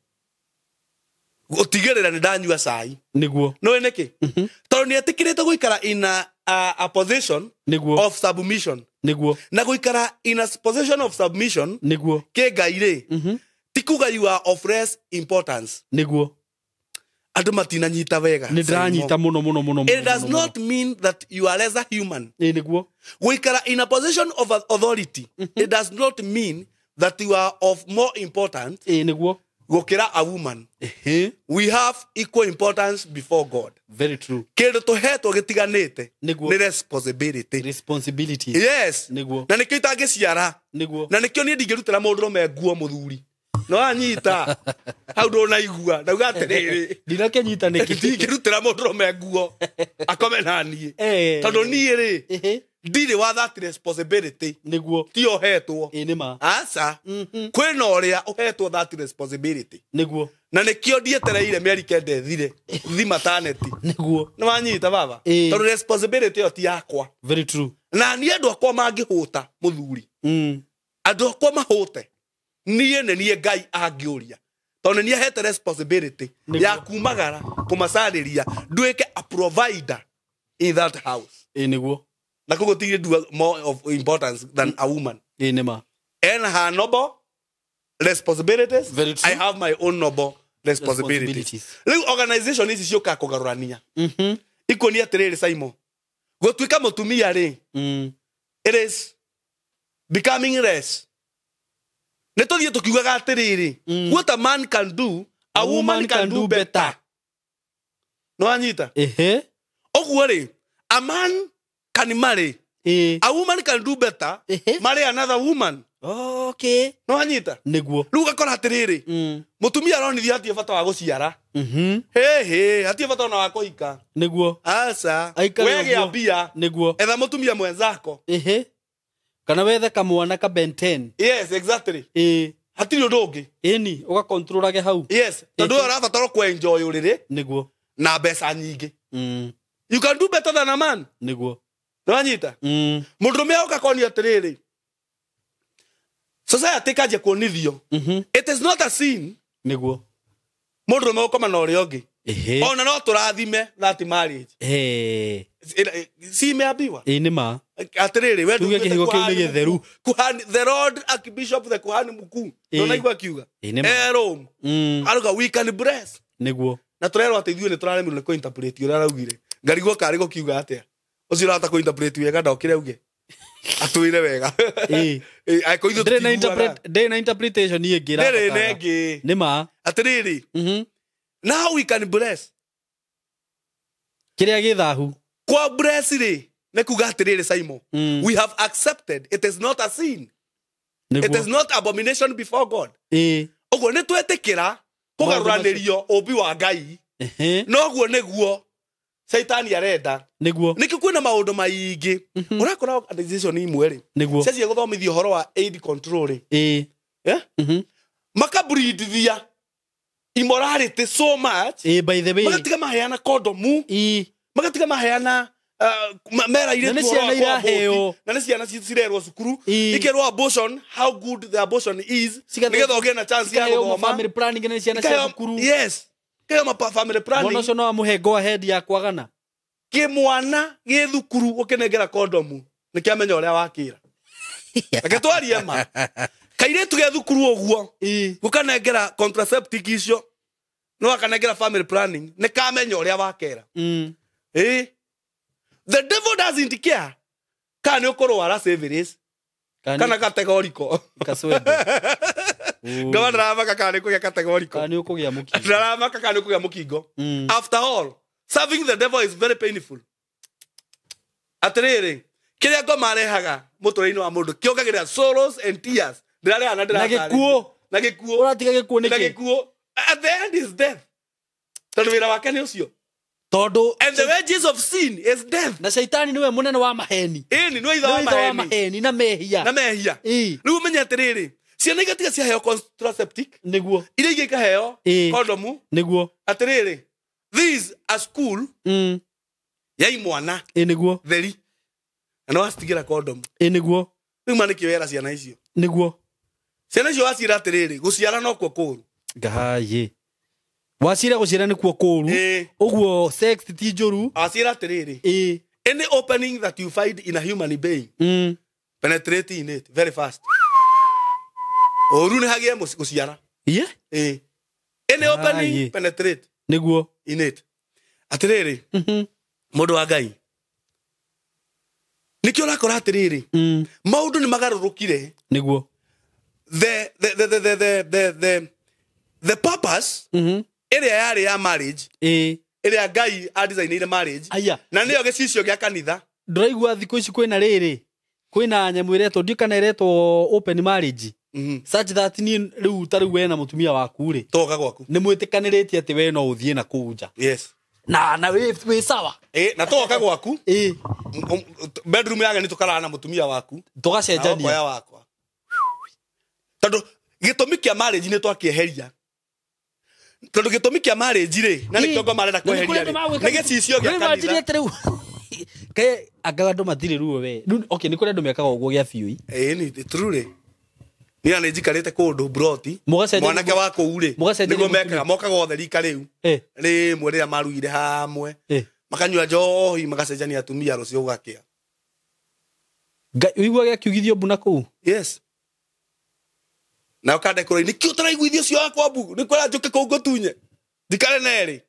gũtigĩrĩra nĩ ndanyua cai. Nĩguo. Nĩũĩ nĩkĩ? Tondũ nĩ etĩkĩrĩte gũikara in a position Nĩguo. of submission. Nĩguo. Na gũikara in a position of submission Nĩguo. kĩ Ngai rĩ, Ti kuga you are of less importance. Niguo. Andũ matinanyita wega. Nĩ ndĩranyita mũno mũno mũno. It does not mean that you are lesser human. Ĩ nĩguo. Gũikara in a position of authority, it does not mean that you are of more importance. Ĩ nĩguo. Gũkĩra a woman. We have equal importance before God. Very true. Kĩndũ tũhetwo gĩtiganĩte Nĩguo. nĩ responsibility. Responsibility. Yes. Nĩguo. Na nĩkĩo itangĩciara. Nĩguo. Na nĩkĩo niĩ ndingĩrutĩra mũndũrũme nguo mũthuri. No anyita hau ndũnaigua ndauga atĩrĩrĩ ndinakĩnyita nĩkĩ ndingĩrutĩra mũndũrũme nguo akome na niĩ tondũ niĩ rĩ ndirĩ wa that responsibility. Nĩguo. Ti ũhetwo. Ĩ nĩ ma. Aca. Kwĩna ũrĩa ũhetwo that responsibility. Nĩguo. Na nĩkĩo ndietereire mĩeri kenda ĩthire thi maternity. Nĩguo. Nĩ wanyita baba? Tondũ responsibility ĩyo ti yakwa. Very true. Na niĩ andũ akwa mangĩhũta mũthuri. Andũ akwa mahũte. Niĩ nĩ niĩ Ngai angĩũria. Tondũ nĩ niĩ ahete responsibility ya kumagara kũmacarĩria nduĩke a provider in that house. Ĩ nĩguo. Na koguo tigire do more of importance than a woman. Ĩ nĩ ma. And her noble responsibilities. Very true. I have my own noble responsibilities. Rĩu organization ici ciũkaga kũgarũrania. Ikuonia atĩrĩrĩ Simon, gũtuĩka mũtumia rĩ, it is becoming less. Nĩ tũthiĩ tũkiugaga atĩrĩrĩ, what a man can do, a woman can do better. Nĩ wanyita? Ũguo rĩ, a man can marry, a woman can do better, marry another woman. Okay. Nĩ wanyita? Nĩguo. Rĩu ũgakora atĩrĩrĩ, mũtumia aronithia hatirĩ bata wa gũciara. Hĩhĩ, hatirĩ bata ona wa kũhika. Nĩguo. Aca. Wegĩa mbia. Nĩguo. Etha mũtumia mwenzako. Kana wethe kamwana ka Ben 10. Yes, exactly. Hatirĩ ũndũ ũngĩ. Ĩni, ũgakontrolage hau. Yes, tondũ ũyũ ũrabatara kũ-enjoy ũrĩrĩ. Nĩguo. Na mbeca nyingĩ. You can do better than a man. Nĩguo. Nĩ wanyita? Mũndũrũme oka konia atĩrĩrĩ, society ĩkanjia kuonithio. It is not a sin. Nĩguo. Mũndũrũme gũkoma na ũrĩa ũngĩ. Ona no tũrathime that marriage. Si imeambiwa? Ĩ nĩ ma. Atĩrĩrĩ, we tuge kĩhigo kĩu nĩ gĩtheru. Kuhani, the Lord Archbishop, the kuhani mkuu. Ndũnaigua akiuga? Rome. Aruga we can bless. Nĩguo. Na tũrerwo atĩ ithuĩ nĩ tũraremirwo nĩ kũ-interpret ũrĩa araugire. Ngarigwo karĩ gũkiuga atĩa? Ũcio ũrahota kũ-interpret wega ndokire auge. Atwĩre wega. Angĩkorwo ithuĩ tũtiguaga. Ndĩrĩ na interpretation ĩngĩ Ndĩrĩ na ĩngĩ. Nĩ ma. Atĩrĩrĩ, now we can bless. Kĩrĩa gĩ thahu. Kwa bless rĩ, nĩ kuga atĩrĩrĩ Simon, we have accepted it is not a sin. It is not abomination before God. Ũguo nĩ twetĩkĩra kũgarũranĩrio ũmbi wa Ngai. Noguo nĩguo Caitani arenda. Nĩguo. Nĩkĩo kwĩna maũndũ maingĩ. Ũrakora organization imwe rĩ, Nĩguo. ciacia gũthomithia ũhoro wa aid control rĩ. Makabreedithia immorality so much. By the way. Magatiga maheana kondomu. Magatiga maheana mera Na nĩ ciana iraheo. Na nĩ ciana cirerwo cukuru. Ikerwo abortion, how good the abortion is. Nĩgetha ũgĩe na chance ya gũthoma. Family planning na ciana cia cukuru. Yes. Kĩheo ma family planning. Mwana ũcio no amũhe go ahead ya kwagana. Kĩmwana gĩ thukuru ũkĩnengera kondomu nĩ kĩamenya ũrĩa wakĩra. Reke twarie ma. Kairĩtu ge thukuru ũguo gũkanengera contraceptive icio no akanengera family planning nĩ kamenya ũrĩa wakera. The devil doesn't care kana nĩ ũkũrwara syphilis kana categorical. Kaswende. Ngaba ndaramaka kana nĩ kũgĩa categorical. Kana nĩ ũkũgĩa mũkingo. Ndaramaka kana nĩ ũkũgĩa mũkingo. After all, serving the devil is very painful. Atĩrĩrĩ, kĩrĩa ngoma arehaga mũtũrĩre-inĩ wa mũndũ kĩongagĩrĩra sorrows and tears. Ndĩrareha na Na gĩkuũ. Na gĩkuũ. Ũratiga gĩkuũ nĩkĩ? Na gĩkuũ. At the end is death. Tondũ wĩra wake nĩ ũcio. Tondũ and the wages of sin is death. Na caitani nĩwe mũnene wa maheni. Ĩni, nĩwe ithe wa maheni. Na mehia. Na mehia. Rĩu ũmenye atĩrĩrĩ, ciana igatiga ciaheo contraceptive. Nĩguo. Iria ingĩ ikaheo kondomu. Nĩguo. Atĩrĩrĩ, this a school ya imwana. Nĩguo. Theri. Na no wacitigĩra kondomu. Nĩguo. Rĩu ma nĩkĩ wera ciana icio? Nĩguo. Ciana icio waciĩra atĩrĩrĩ, gũciara nokuo kũũru. Ngaĩ. Waciĩra gũciara nĩkuo kũũru. Ũguo sex ti njũru. Waciĩra atĩrĩrĩ, any opening that you find in a human being, penetrate in it very fast. Ũru nĩ hagĩe gũciara. Ye? Any opening penetrate. Niguo. In it. Atiriri. Mundu wa Ngai. Nikio rakora atiriri. Maundu ni magarurukire. Niguo. The purpose ĩrĩa yarĩ ya marriage ĩrĩa Ngai adesignire marriage na nĩyo gĩcicio gĩa kanitha. Ndũraigua thikũ ici kwĩna rĩrĩ kwĩna nyamũ ĩretwo ndiũ kana ĩretwo open marriage such that niĩ rĩu ta rĩu we na mũtumia waku rĩ toka gwaku nĩ mwĩtĩkanĩrĩtie atĩ we no ũthiĩ na kũu nja. Yes. Na wĩ sawa. Na toka gwaku bedroom yake nĩ tũkarara na mũtumia waku tũgacenjania wakwa tondũ gĩtũmi kĩa marriage nĩ twakĩeheria. Tondu gĩtũmi kĩa marriage rĩ na nĩkĩo ngo marenda kweheria rĩ nĩ gĩcicio gĩa kanitha. Kaĩ anga andũ matirĩ ruo we. Okay, nĩ kũrĩ andũ mekaga ũguo gĩa biũ. Nĩ true rĩ. Niĩ nĩ njikarĩte kũndũ broti mwanake wa kũu rĩ nĩguo mekaga mokaga othe rika rĩu rĩmwe rĩrĩa maruire hamwe makanyua njohi magacenjania atumia rũciũ gũgakĩa. Ngai ũiguaga akiugithio mbu na kũu? Yes. Na ukande kũrĩ nĩkĩo ũtaraiguithio ũcio wakwa mbu nĩ kwĩra njũke kũu ngũtunye njikare nerĩ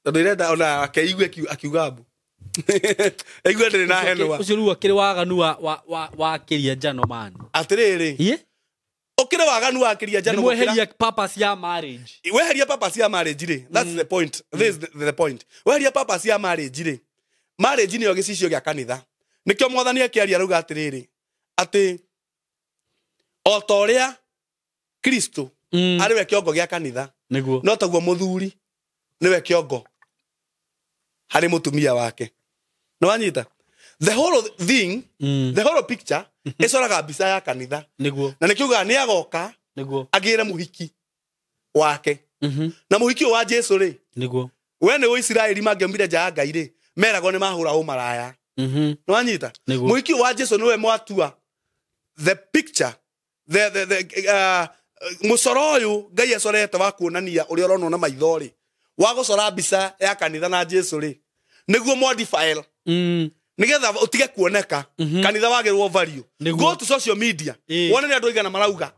tondũ irenda ona akeigue akiuga mbu aigue ndĩrĩ na henũa. Ũcio rĩu akĩrĩ waganu wa kĩria njano man. Atĩrĩrĩ ũkĩrĩ waganu wa kĩria njano gũkĩra weheria purpose ya marriage. Weheria purpose ya marriage rĩ, that's the point. This is the point. Weheria purpose ya marriage rĩ, marriage nĩyo gĩcicio gĩa kanitha. Nĩkĩo mwathani akĩaria rauga atĩrĩrĩ atĩ o ta ũrĩa Kristo arĩ we kĩongo gĩa kanitha nĩguo no taguo mũthuri nĩwe kĩongo harĩ mũtumia wake. Nĩ wanyita? The whole thing, the whole picture ĩcoraga mbica ya kanitha nĩguo na nĩkiugaga nĩ agoka nĩguo agĩre mũhiki wake. Na mũhiki ũyũ wa Jesu rĩ nĩguo we nĩ Ũisiraeli mangĩaumire nja ya Ngai rĩ meragwo nĩ mahũra ũmaraya. Nĩ wanyita? Mũhiki ũyũ wa Jesu nĩwe mwatua the picture the mũcoro ũyũ Ngai acorete wa kuonania ũrĩa ũronwo na maitho rĩ wa gũcora mbica ya kanitha na Jesu rĩ nĩguo modify nĩgetha ũtige kuoneka kanitha wagĩrwo value. Go to social media wone nĩ andũ aigana marauga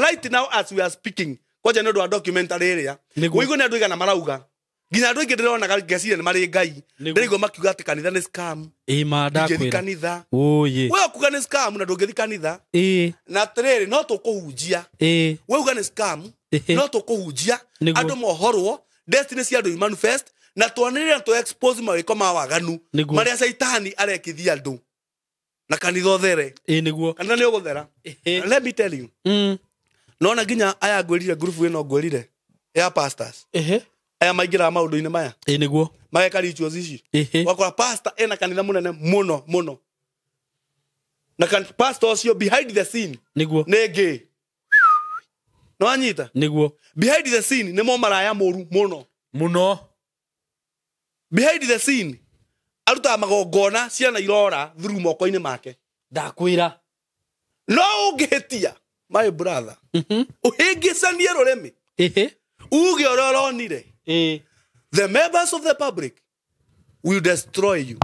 right now as we are speaking kwanja nĩ ũndũ wa documentary ĩrĩa ũigue nĩ andũ aigana marauga nginya andũ aingĩ ndĩronaga ngeciria nĩ marĩ Ngai ndĩraigua makiuga atĩ kanitha nĩ scam. Ndingĩthiĩ kanitha. We ũkuga nĩ scam na ndũngĩthiĩ kanitha. Na atĩrĩrĩ no tũkũhunjia. We uga nĩ scam no tũkũhunjia andũ mohorwo destiny cia andũ manifest na twanĩrĩre na tũ expose mawĩko ma waganu marĩa Caitani arekithia andũ na kanitha ũthere. Nĩguo kanitha nĩ ũgũthera. Let me tell you. Nona nginya aya ngwĩrire group ĩno ngwĩrire ya pastors aya maingĩraga maũndũ-inĩ maya nĩguo mageka rituals ici wakora pastor ena kanitha mũnene mũno mũno na pastor ũcio behind the scene nĩguo nĩ gay. Nĩ wanyita? Nĩguo behind the scene nĩ mo maraya mũru mũno mũno. Behind the scene arutaga magongona ciana irora through moko-inĩ make. Ndakwĩra no ũngĩhĩtia my brother ũhĩngĩcanie rũrĩmĩ uge ũrĩa ũronire the members of the public will destroy you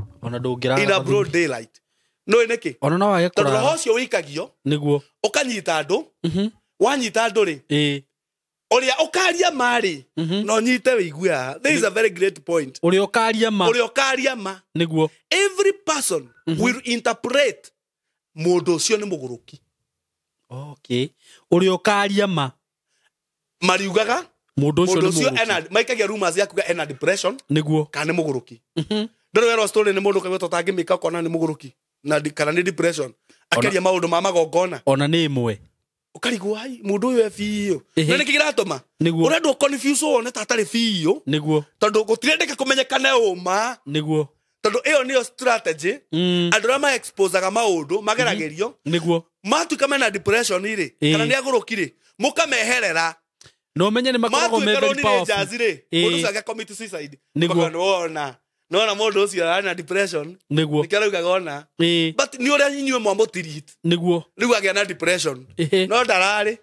in a broad daylight. No nĩkĩ? Ona no wage tondũ roho ũcio wĩikagio nĩguo ũkanyita andũ wanyita andũ rĩ ũrĩa ũkaria ma rĩ no nyite wĩigue haha. This is a very great point. Ũrĩa ũkaria ma, ũrĩa ũkaria ma nĩguo every person will interpret mũndũ ũcio nĩ mũgũrũki. Okay, ũrĩa ũkaria ma mariugaga mũndũ ũcio ena maikagia rumors ya kuga ena depression nĩguo kana nĩ mũgũrũki. Ndũrĩ werwo story nĩ mũndũ kaigua tũtangĩmĩka ũkona nĩ mũgũrũki na kana nĩ depression akeria maũndũ ma magongona ona nĩ ĩmwe ũkarigwo ai mũndũ ũyũ e biũ na nĩkĩ kĩratũma ũrendwo confuse wone ta atarĩ biũ nĩguo tondũ gũtirendeka kũmenyekane ũma nĩguo tondũ ĩyo nĩyo strategy andũ arĩa ma-exposaga maũndũ mageragĩrio nĩguo matuĩka mena depression rĩ kana nĩ agũrũki rĩ mũkameherera no menye nĩ makoragwo me very powerful rĩ mũndũ ũcio agĩa commit suicide nĩguo nĩwona nona mũndũ ũcio arĩ na depression nĩguo nĩkĩo araugaga ona but nĩ ũrĩa inyuĩ mwamũtirit nĩguo rĩu agĩa na depression no ndararĩ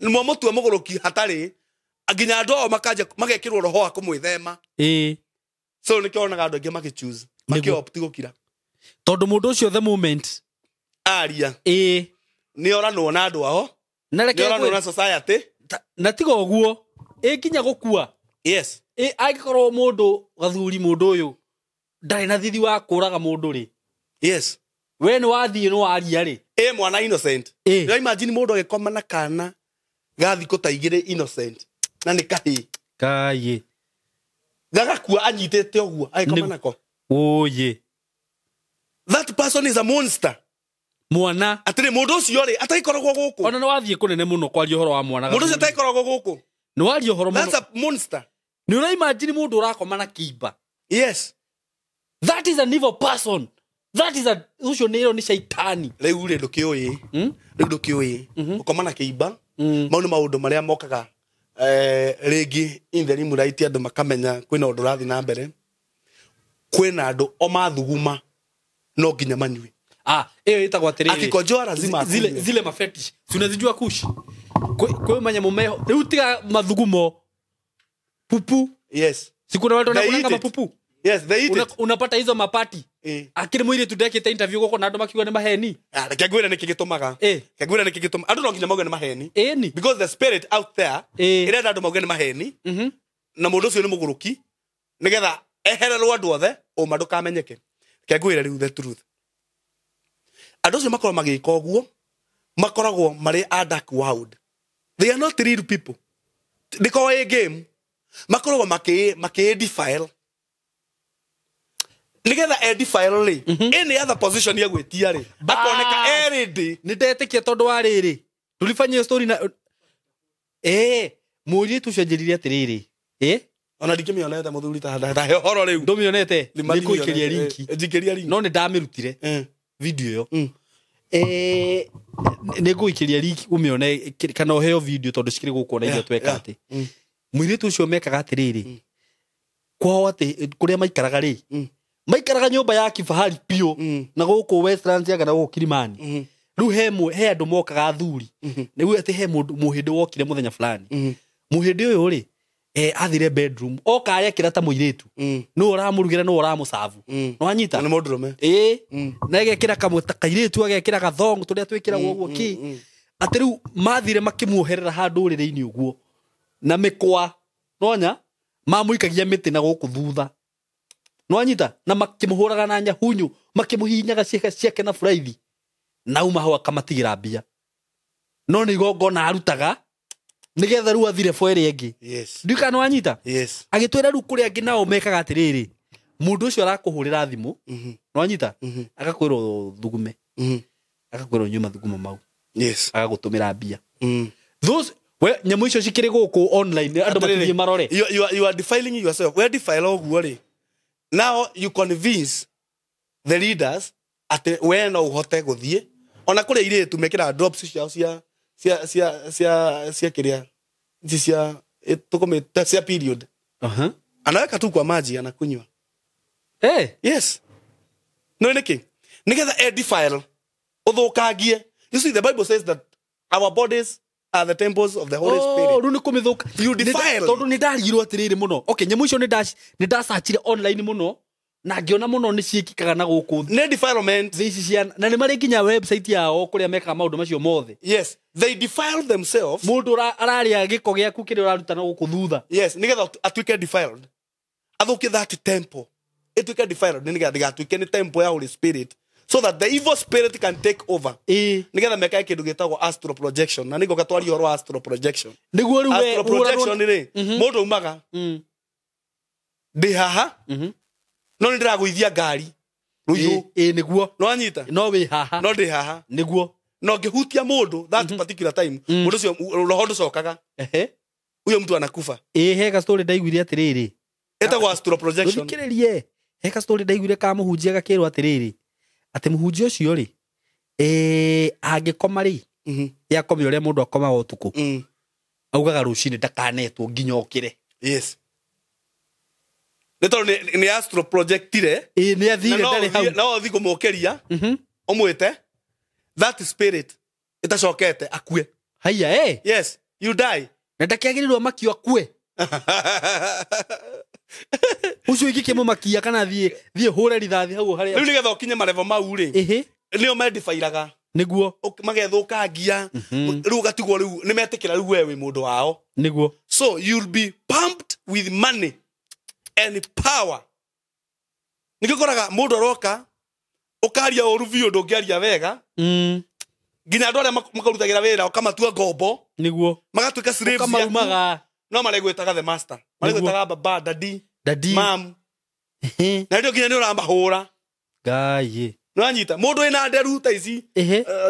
mwamũtua mũgũrũki hatarĩ nginya andũ ao makanja magekĩrwo roho wa kũmwĩthema. So nĩkĩo wonaga andũ aingĩ magĩchoose makĩopt gũkira tondũ mũndũ ũcio the moment aria nĩ oranwo na andũ ao na nĩ oranwo na society Na tiga ũguo ĩ nginya gũkua. Yes. Ĩ angĩkorwo mũndũ gathuri mũndũ ũyũ ndarĩ na thithi wa kũraga mũndũ rĩ. Yes. We nĩ wathiĩ nĩ waria rĩ. Ĩ mwana innocent. Ĩ. Ĩ imagine mũndũ agĩkoma na kana ga thikũ ta igĩrĩ innocent na nĩ kahĩĩ. Kaĩ. Gagakua anyitĩte ũguo agĩkoma nako. Ũyĩ. That person is a monster. Mwana. Atĩrĩ mũndũ ũcio rĩ atagĩkoragwo gũkũ. Ona nĩ wathiĩ kũnene mũno kwaria ũhoro wa mwana. Mũndũ ũcio atagĩkoragwo gũkũ. Nĩ waria ũhoro mũno. That's a monster. Nĩ ũra imagine mũndũ ũrakoma na kĩimba. Yes. That is an evil person. That is a ũcio nĩ nĩ shaitani. Rĩu rĩ ndũkĩũĩ. Rĩu ndũkĩũĩ. Gũkoma na kĩimba. Mau nĩ maũndũ marĩa mokaga rĩngĩ in the room right andũ makamenya kwĩna ũndũ ũrathiĩ na mbere. Kwĩna andũ o mathuguma no nginya manyue. Ah, ĩyo ĩtagwo atĩrĩrĩ. Akikojoa lazima zile zile mafetish. Si unazijua kushi. Kwa manyamũ meho. Rĩu tiga mathugumo. Pupu. Yes. Si kuna watu wanakulanga mapupu. Yes, they eat it. Unapata hizo mapati. Akiri mwiri tudekete interview goko na andũ makiuga nĩ maheni. Ah, reke ngwĩre nĩkĩ gĩtũmaga. Reke ngwĩre nĩkĩ gĩtũmaga. Andũ no nginya mauge nĩ maheni. Ĩni. Because the spirit out there ĩrenda andũ mauge nĩ maheni. Na mũndũ ũcio nĩ mũgũrũki nĩgetha ehererwo andũ othe ũma ndũkamenyeke. Reke ngwĩre rĩu the truth. Andũ acio makoragwo magĩka ũguo makoragwo marĩ a dark world. They are not real people. Ndĩkoragwo ĩ game. Makoragwo makĩ defile. Nigetha edify rĩ any other position ya gwĩtia rĩ akoneka erĩndĩ. Nĩ ndetĩkia tondũ wa rĩrĩ tulifanya hiyo story na mũirĩtu ũcio anjĩrire atĩrĩrĩ ona ndingĩmĩonete mũthuri ta ndahe ũhoro rĩu ndũmĩonete nĩngũikĩria linki njikĩria linki no nĩ ndamĩrutire video ĩyo nĩngũikĩria linki ũmĩone kana ũheo video tondũ cikĩrĩ gũkũ ona ithuĩ tweka atĩ mũirĩtu ũcio mekaga atĩrĩrĩ kwao atĩ kũrĩa maikaraga rĩ maikaraga nyũmba ya kifahari piũ na gũkũ Westlands ya kana gũkũ Kilimani rĩu he andũ mokaga athuri nĩguo atĩ he mũndũ mũhĩndĩ wokire mũthenya fulani mũhĩndĩ ũyũ rĩ athire bedroom oka arekĩra ta mũirĩtu nũ ũramũrugĩra nũ ũramũcabu nĩwanyita nĩ mũndũrũme na agekĩra kamwe ta kairĩtu agekĩra gathong tũrĩa twĩkĩragwo ũguo kĩ atĩ rĩu mathire makĩmuoherera handũ ũrĩrĩ-inĩ ũguo na mĩkwa nonya mamũikagia mĩtĩ na gũkũ thutha nwanyita na makĩmũhũraga na nyahunyu makĩmũhihinyaga ciĩga ciake na buraithi na uma hau akamatigira mbia no nĩ igongona arutaga nĩgetha rĩu athire fo ĩrĩa ĩngĩ. Yes. Ndiũĩ kana nĩwanyita. Yes. Agĩtwĩra rĩu kũrĩa angĩ nao mekaga atĩrĩrĩ mũndũ ũcio arakũhũrĩra thimũ nwanyita agakwĩra ũthugume agakwĩra ũnyue mathugumo mau. Yes. Agagũtũmĩra mbia. Those we nyamũ icio cikĩrĩ gũkũ online andũ matithiĩ marore. You are defiling yourself. We defile ũguo rĩ. Now you convince the leaders atĩ we no ũhote gũthiĩ ona kũrĩa irĩtu mekĩraga drops ciao cia cia cia cia cia kĩrĩa ici cia tũkũmĩta cia period. Anaweka tu kwa maji anakunywa. Yes. No nĩkĩ nĩgetha edifile ũthũkangie. You see, the Bible says that our bodies are the temples of the Holy Spirit. Rĩu nĩ kũmĩthũka. You defile. Tondũ nĩ ndarigirwo atĩrĩrĩ mũno. Okay, nyamũ icio nĩ ndacachire online mũno na ngĩona mũno nĩ ciĩkĩkaga na gũkũ. Nĩ defilement. Thĩ ici cia na nĩ marĩ nginya website yao kũrĩa mekaga maũndũ macio mothe. Yes, they defile themselves. Mũndũ ararĩa gĩko gĩaku kĩrĩa ũraruta na gũkũ thutha. Yes, nĩgetha atuĩke defiled. Athũkie that temple. Ĩtuĩke defiled nĩgetha ndĩgatuĩke nĩ temple ya Holy Spirit. So that the evil spirit can take over. Nĩgetha mekae kĩndũ gĩtagwo astral projection. Na nĩngũka twarie ũhoro wa astral projection. Nĩguo rĩu we astral projection rĩ, mũndũ aumaga ndĩ haha no nĩ ndĩragũithia ngari rũiyũ. Nĩguo. Nĩwanyita? No wĩ haha. No ndĩ haha. Nĩguo. No ngĩhutia mũndũ that particular time, mũndũ ũcio roho ndũcokaga. Huyo mtu anakufa. He ka story ndaiguire atĩrĩrĩ. Ĩtagwo astral projection. Thikĩrĩrie. He ka story ndaiguire ka mũhunjia gakĩrwo atĩrĩrĩ. Atĩ mũhunjia ũcio rĩ angĩkoma rĩ yakome ũrĩa mũndũ akomaga ũtukũ augaga rũcinĩ ndakanetwo nginya okĩre. Yes. Nĩ tondũ nĩ astral projectire. Nĩ athire ndarĩ hau. No ũthiĩ kũmũkĩria ũmwĩte that spirit ĩtacokete akue. Haiya Yes, you die. Na ndakĩagĩrĩirwo makio akue. Ucio ingĩkĩmũmakia kana thiĩ hũre rithathi hau harĩa. Rĩu nĩgetha ũkinye marevo mau rĩ nĩo medifiraga. Niguo. Magethũkangia. Rĩu ũgatigwo rĩu nĩ metĩkĩra rĩu we wĩ mũndũ wao. Niguo. So you'll be pumped with money and power. Nĩkĩo ũkoraga mũndũ aroka ũkaria ũru biũ ndũngĩaria wega. Nginya andũ arĩa makarutagĩra wĩra ũkamatua ngombo. Niguo. Magatuĩka slaves ciaku. Ũkamarumaga. No maregwĩtaga the master. Maregwĩtaga baba, daddy, Daddy. mam. Na ndio nginya nĩ ũramahũra. Ngai. Nĩwanyita mũndũ wĩna nderu ta ici.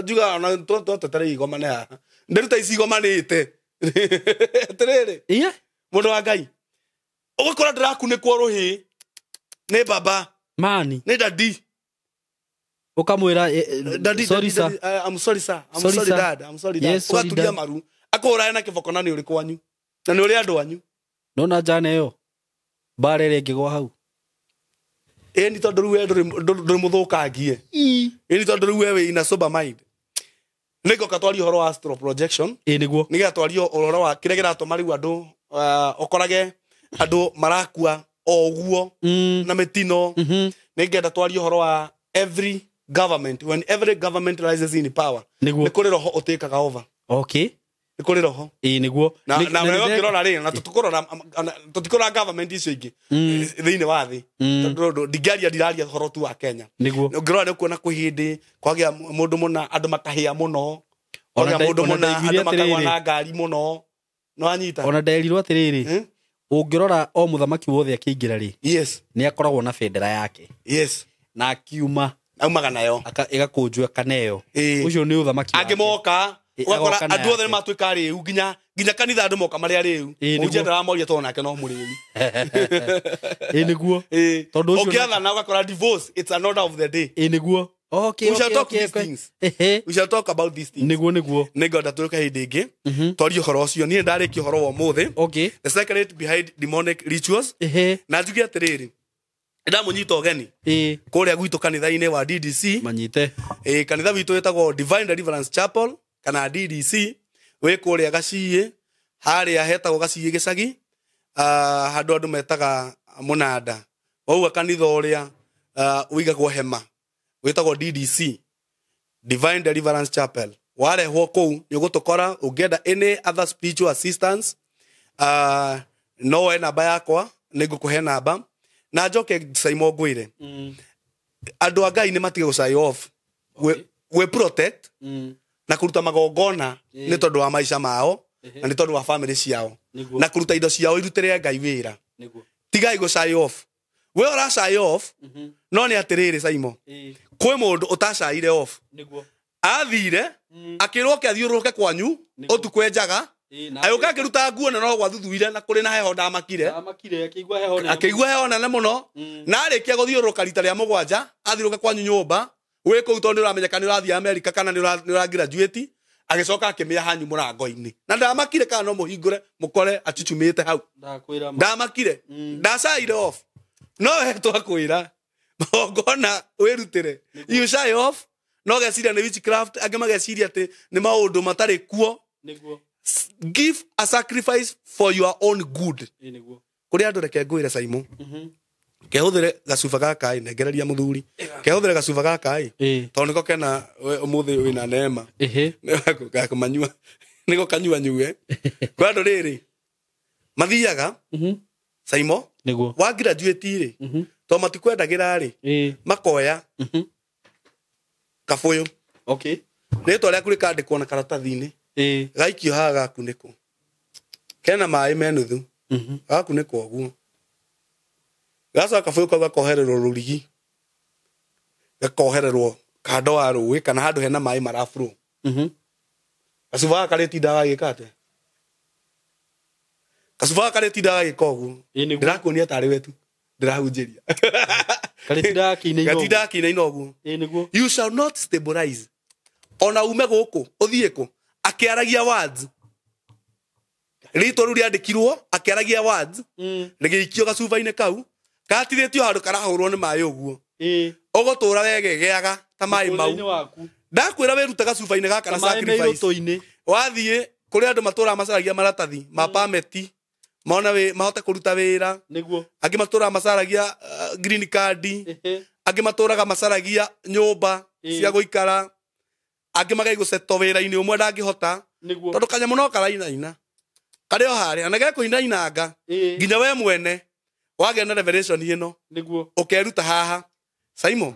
Njugaga ona twetere igomane haha. Nderu ta ici igomanĩte. Atĩrĩrĩ. Mũndũ wa Ngai. Ũgakora ndĩrakunĩkwo rũhĩ nĩ baba. Mani. Nĩ daddy. Ũkamwĩra Daddy, sorry daddy, sir. I'm sorry sir. I'm Sorry, sorry sir. dad. I'm sorry dad. Yes, sorry, Ũgaturia dad. maru. Akũhũra na kĩboko na nĩ ũrĩ kwanyu. Na nĩ ũrĩ andũ anyu. Nona njana ĩyo. Mbara ĩrĩa ĩngĩgwa hau. Ĩĩ nĩ tondũ rĩu we ndũrĩ mũthũkangie. Ĩĩ nĩ tondũ rĩu we wĩ in a sober mind. Nĩngoka twarie ũhoro wa astral projection. Ĩĩ nĩguo. Nĩgetha twarie ũhoro wa kĩrĩa kĩratũma rĩu andũ ũkorage andũ marakua o ũguo na mĩtino. Nĩngenda twarie ũhoro wa every government, when every government rises in power, Nĩguo. nĩ kũrĩ roho ũtĩkaga over. Okay. Nĩ kũrĩ roho. Ĩĩ nĩguo. Na na ũngĩrora rĩ, na tũtikũrora government icio ingĩ thĩinĩ wa thĩ. Tondũ ndingĩaria ndiraria ũhoro tu wa Kenya. Nĩguo. Ũngĩrora nĩ ũkuona kwĩ hĩndĩ kwagĩa mũndũ mũna andũ makahĩa mũno. Kwagĩa mũndũ mũna andũ makagwa na ngari mũno. Nĩwanyita? Ona nderirwo atĩrĩrĩ, ũngĩrora o mũthamaki wothe akĩingĩra rĩ, yes, nĩ akoragwo na bendera yake. Yes. Na akiuma aumaga nayo. Ĩgakũnjwo ĩkaneo. Ũcio nĩ ũthamaki wake. Angĩ moka ũgakora agoka na andũ othe yake. nĩ matuĩka arĩu nginya kanitha andũ moka marĩ arĩu. Mũhunjia ndaramoria tondũ nake no mũrĩu. Ĩĩ nĩguo. Tondũ ũcio Ũngĩathana ũgakora divorce, it's an order of the day. Ĩĩ nĩguo. Okay, We shall okay, talk okay, these okay. things. We shall talk about these things. Nĩguo nĩguo. Nĩngwenda tũrĩke hĩndĩ ĩngĩ. Twarie ũhoro ũcio. Niĩ ndarĩkia ũhoro wa ũmũthĩ. Okay. The secret behind demonic rituals. Na njuge atĩrĩrĩ, ndamũnyita ũgeni kũrĩa gwitũ kanitha-inĩ wa DDC. Manyite. Kanitha witũ wĩtagwo Divine Deliverance Chapel kana DDC, wĩ kũrĩa Gaciĩ, harĩa hetagwo Gaciĩ gĩcagi, handũ andũ metaga mũnanda. Wauga kanitha ũrĩa ũigagwo hema wĩtagwo DDC, Divine Deliverance Chapel. Warehwo kũu nĩ ũgũtũkora. Ũngĩenda any other spiritual assistance, no woe namba yakwa, nĩ ngũkũhe namba. Na njoke Saimo ngwĩre, andũ a Ngai nĩ matige gũcai off. We protect na kũruta magongona nĩ tondũ wa maica mao na nĩ tondũ wa family ciao na kũruta indo ciao irutĩre Ngai wĩra. Tigai gũcai off. We ũracai off, no nĩ atĩrĩrĩ Saimo, kwĩ mũndũ ũtacaire off. Athire akĩrwo ke athiũrũrũke kwanyu ũtukũ enjaga, agĩũka akĩruta nguo na no gwathuthuire na kũrĩ na heho ndamakire. Akĩigua heho nene mũno. Na arĩkia gũthiũrũrũka rita rĩa mũgwanja, athiũrũrũka kwanyu nyũmba, wĩ kũu tondũ nĩũramenyeka nĩũrathiĩ America kana nĩũragraduate, agĩcoka akĩmĩa hanyu mũrango-inĩ. Na ndamakire kana no mũhingũre mũkore achuchumĩte hau. Ndamakire. Ndacaire off. No we twakwĩra magongona wĩrutĩre. You shy off, no geciria nĩ witchcraft, angĩ mageciria atĩ nĩ maũndũ matarĩ kuo. Give a sacrifice for your own good. Kũrĩ andũ reke ngwĩre Saimo, kehũthĩre gacuba gaka ĩ, nengereria mũthuri, kehũthĩre gacuba gaka ĩ, tondũ nĩko kena ũmũthĩ wĩna neema. Gakũmanyua. Nĩko kanyua nyue. Kwĩ andũ rĩrĩ mathiaga Saimo, wa graduate rĩ, tondũ matikwendagĩra rĩ, makoya kabũyũ. Okay. Rĩtwa rĩaku rĩkandĩkwo na karatathi-inĩ. Gaikio haha gakunĩkwo. Kena maĩ me nuthu. Gakunĩkwo ũguo. Gacoka kabũyũ kau gakohererwo rũrigi. Gakohererwo kando wa rũĩ kana handũ hena maĩ maraflow. Gacuba gaka karĩtindaga gagĩka atĩa? Gacuba gaka karĩtindaga gagĩka ũguo. Ndĩrakuonia tarĩ we tu ndĩrahunjĩria. Karĩtindaga kĩinaina ũguo. You shall not stabilize. Ona ume gũkũ ũthiĩ kũ, akĩaragia words. Rĩtwa rĩu rĩandĩkirwo akĩaragia words, rĩgĩikio gacuba-inĩ kau, gatirĩtio handũ karahũrwo nĩ maĩ ũguo. Ũgũtũra wegegeaga ta maĩ mau. Ndakwĩra wĩrute gacuba-inĩ gaka na sacrifice. Wathiĩ kũrĩ andũ matũraga macaragia maratathi ma pameti, mona mahote kũruta wĩra. Angĩ matũraga macaragia green card, angĩ matũraga macaragia nyũmba cia gũikara. Angĩ magaigũceto wĩra-inĩ ũmwe ndangĩhota. Tondũ kanyamũ no karainaina. Karĩ o harĩa na gekũinainanga. Nginya we mwene wagĩa na revelation ĩno. Nĩguo. Ũkeruta haha. Saimo.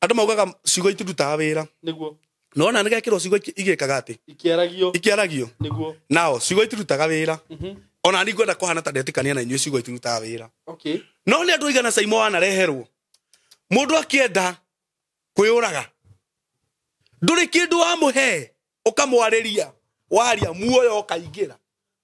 Andũ maugaga ciugo itirutaga wĩra. Nĩguo. Nona nĩ gekĩrwo ciugo igĩkaga atĩ. Ikiaragio. Ikiaragio. Nĩguo. Nao ciugo itirutaga wĩra. Ona ni ngwenda kũhana ta ndetĩkania na inyuĩ ciugo itirutaga wĩra. Okay. No nĩ andũ aigana Saimo wanareherwo. Mũndũ akĩenda kwĩyũraga. Ndũrĩ kĩndũ wamũhe ũkamwarĩria. Waria muoyo ũkaingĩra.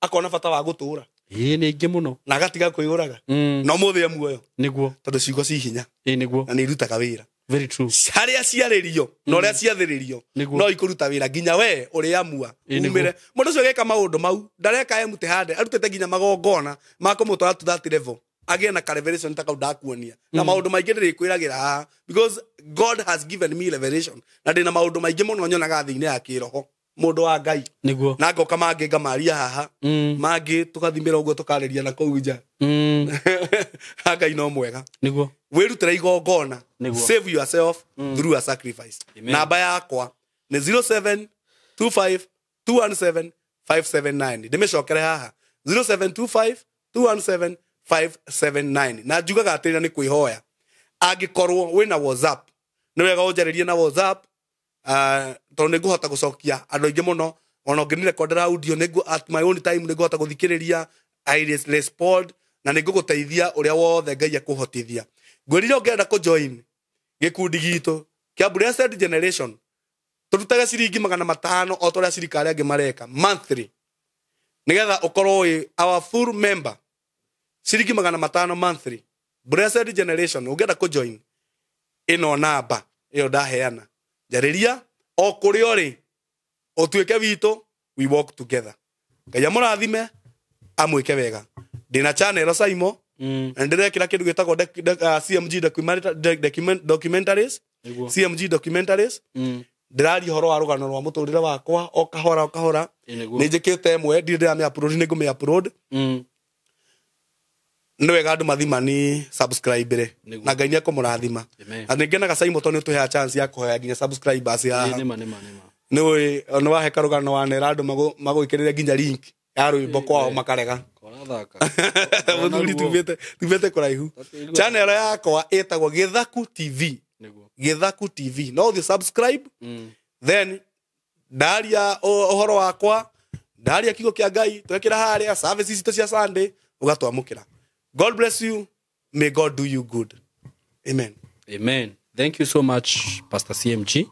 Akona bata wa gũtũra. Ĩĩ nĩ ingĩ mũno. Na agatiga kwĩyũraga. No mũthĩ e muoyo. Nĩguo. Tondũ ciugo ci hinya. Ĩĩ nĩguo. Na nĩ irutaga wĩra. Very true. Harĩa ciarĩrio na ũrĩa ciathĩrĩrio no ikũruta wĩra nginya we ũrĩamua umĩre. Mũndũ ũcio agĩka maũndũ mau ndareka emutihande arutĩte nginya magongona ma kũmũtwara to that level agĩe na ka revelation ta kau ndakuonia. Na maũndũ maingĩ ndĩrĩkwĩragĩra haha because God has given me revelation na ndĩna maũndũ maingĩ mũno nyonaga thĩ-inĩ ya kĩroho mũndũ wa Ngai. Nĩguo. Na ngoka mangĩ ngamaria haha mangĩ tũgathimĩra ũguo tũkarĩria na kũu nja. Ngai no mwega. Nĩguo. Wĩrutĩre igongona. Save yourself through a sacrifice. Amen. Namba yakwa nĩ 0725 217 579. Ndĩmĩcokere haha 0725 217 579. Na njugaga atĩrĩ nĩ kwĩhoya. Angĩkorwo wĩna WhatsApp nĩ wega ũnjarĩrie na WhatsApp tondũ nĩ ngũhota gũcokia andũ aingĩ mũno. Ona ũngĩnirekondera audio nĩ at my own time nĩ ngũhota gũthikĩrĩria, I respond na nĩ ngũgũteithia ũrĩa wothe Ngai akũhotithia. Ngwĩrire ũngĩenda kũjoin gĩkundi gitũ kĩa Blessed Generation tũrutaga ciringi 500 o ta ũrĩa cirika arĩa angĩ mareka monthly nĩgetha ũkorwo wĩ our full member. Ciringi 500 monthly. Blessed Generation ũngĩenda kũjoin ĩno namba ĩyo ndaheana. Njarĩria o kũrĩa ũrĩ ũtuĩke witũ, we walk together. Ngai amũrathime amwĩke wega. Ndĩna channel Saimo na ndĩrekĩra kĩndũ gĩtagwo CMG documentaries. CMG documentaries. Ndĩraria ũhoro wa rũgano rwa mũtũrĩre wakwa o kahora o kahora. Nĩ njĩkĩte ĩmwe ndirĩ ndĩramĩ-upload, nĩ ngũmĩ-upload. Nĩ wega andũ mathimani subscribe-re na Ngai nĩ ekũmũrathima. Na nĩ ngenaga Saimo tondũ nĩ ũtũheaga chance ya kũhoya nginya subscribers haha. Nĩ ũĩ nĩ wahe karũgano wanera andũ magũĩkĩrĩre nginya link ya rwĩmbo kwao makarega. Mũthuri tumĩte kũraihu. Channel yakwa ĩtagwo Gĩthaku TV. Gĩthaku TV. No ũthiĩ subscribe then ndaria ũhoro wakwa, ndaria kiugo kĩa Ngai, twekĩra harĩa services citũ cia Sunday ũgatwamũkĩra. God bless you. May God do you good. Amen. Amen. Thank you so much Pastor CMG.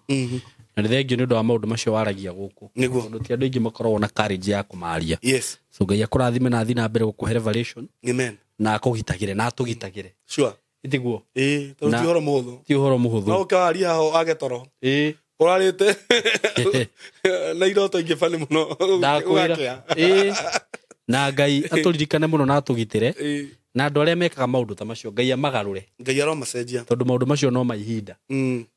Na nĩ thengiũ nĩ ũndũ wa maũndũ macio waragia gũkũ. Tondũ ti andũ aingĩ makoragwo na courage ya kũmaria. Yes. So Ngai akũrathime na athiĩ na mbere gũkũhe revelation. Amen. Na akũgitagĩre na atũgitagĩre. Sure. Ĩtiguo? Ĩĩ, tondũ ti ũhoro mũhũthũ. Ti ũhoro mũhũthũ. No ũkĩwaria ho age toro. Ĩĩ. Ũrarĩte na iroto ingĩ bani mũno. Ndakwĩra. Ĩĩ. Na Ngai atũririkane mũno na atũgitĩre. Na andũ arĩa mekaga maũndũ ta macio Ngai amagarũre. Ngai aromacenjia. Tondũ maũndũ macio no ma ihinda.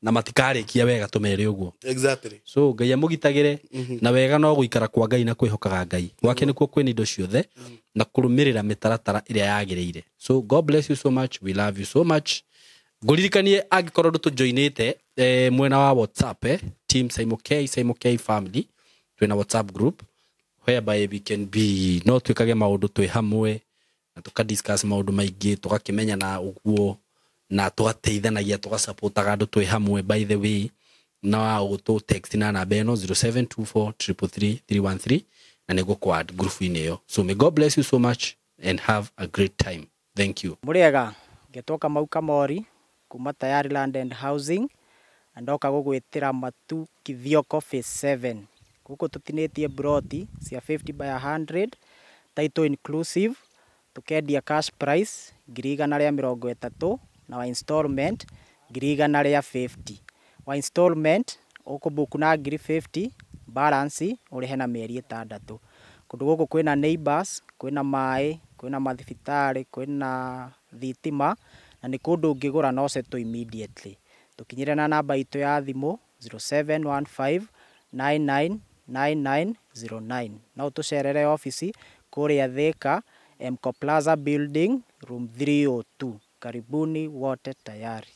Na matikarĩkia wega tũmere ũguo. Exactly. So Ngai amũgitagĩre na wega no gũikara kwa Ngai na kwĩhokaga Ngai. Gwake nĩkuo kwĩna indo ciothe na kũrũmĩrĩra mĩtaratara ĩrĩa yagĩrĩire. So God bless you so much. We love you so much. Ngũririkanie angĩkorwo ndũtũjoinĩte mwena wa WhatsApp Team Saimo K, Saimo K family, twĩna WhatsApp group whereby we can be no twĩkage maũndũ twĩ hamwe na tũka discuss maũndũ maingĩ tũgakĩmenyana ũguo na tũgateithanagia tũgasupportaga andũ twĩ hamwe. By the way, na ũgũtũ text na namba ĩno 0724 333 313 na nĩguo kwa group-inĩ ĩyo. So may God bless you so much and have a great time. Thank you. Mũrĩega, ngetwo Kamau Kamori kuma Tayari Land and Housing na ndoka gũgwĩtĩra Matu Kithioko Phase 7. Gũkũ tũtinĩtie broti cia 50 by 100 title inclusive, tukendia cash price 130,000 na wa installment 150,000. Wa installment ũkũbook na 50,000 balance ũrĩhe na mĩeri 6. Kũndũ gũkũ kwĩna neighbors, kwĩna maĩ, kwĩna mathibitarĩ, kwĩna thitima na nĩ kũndũ ũngĩgũra no settle immediately. Tũkinyĩre na namba itũ ya thimũ 0715 999909. No ũtũcerere obici kũrĩa Thika, Mco Plaza Building, room 302. Karibuni wote tayari.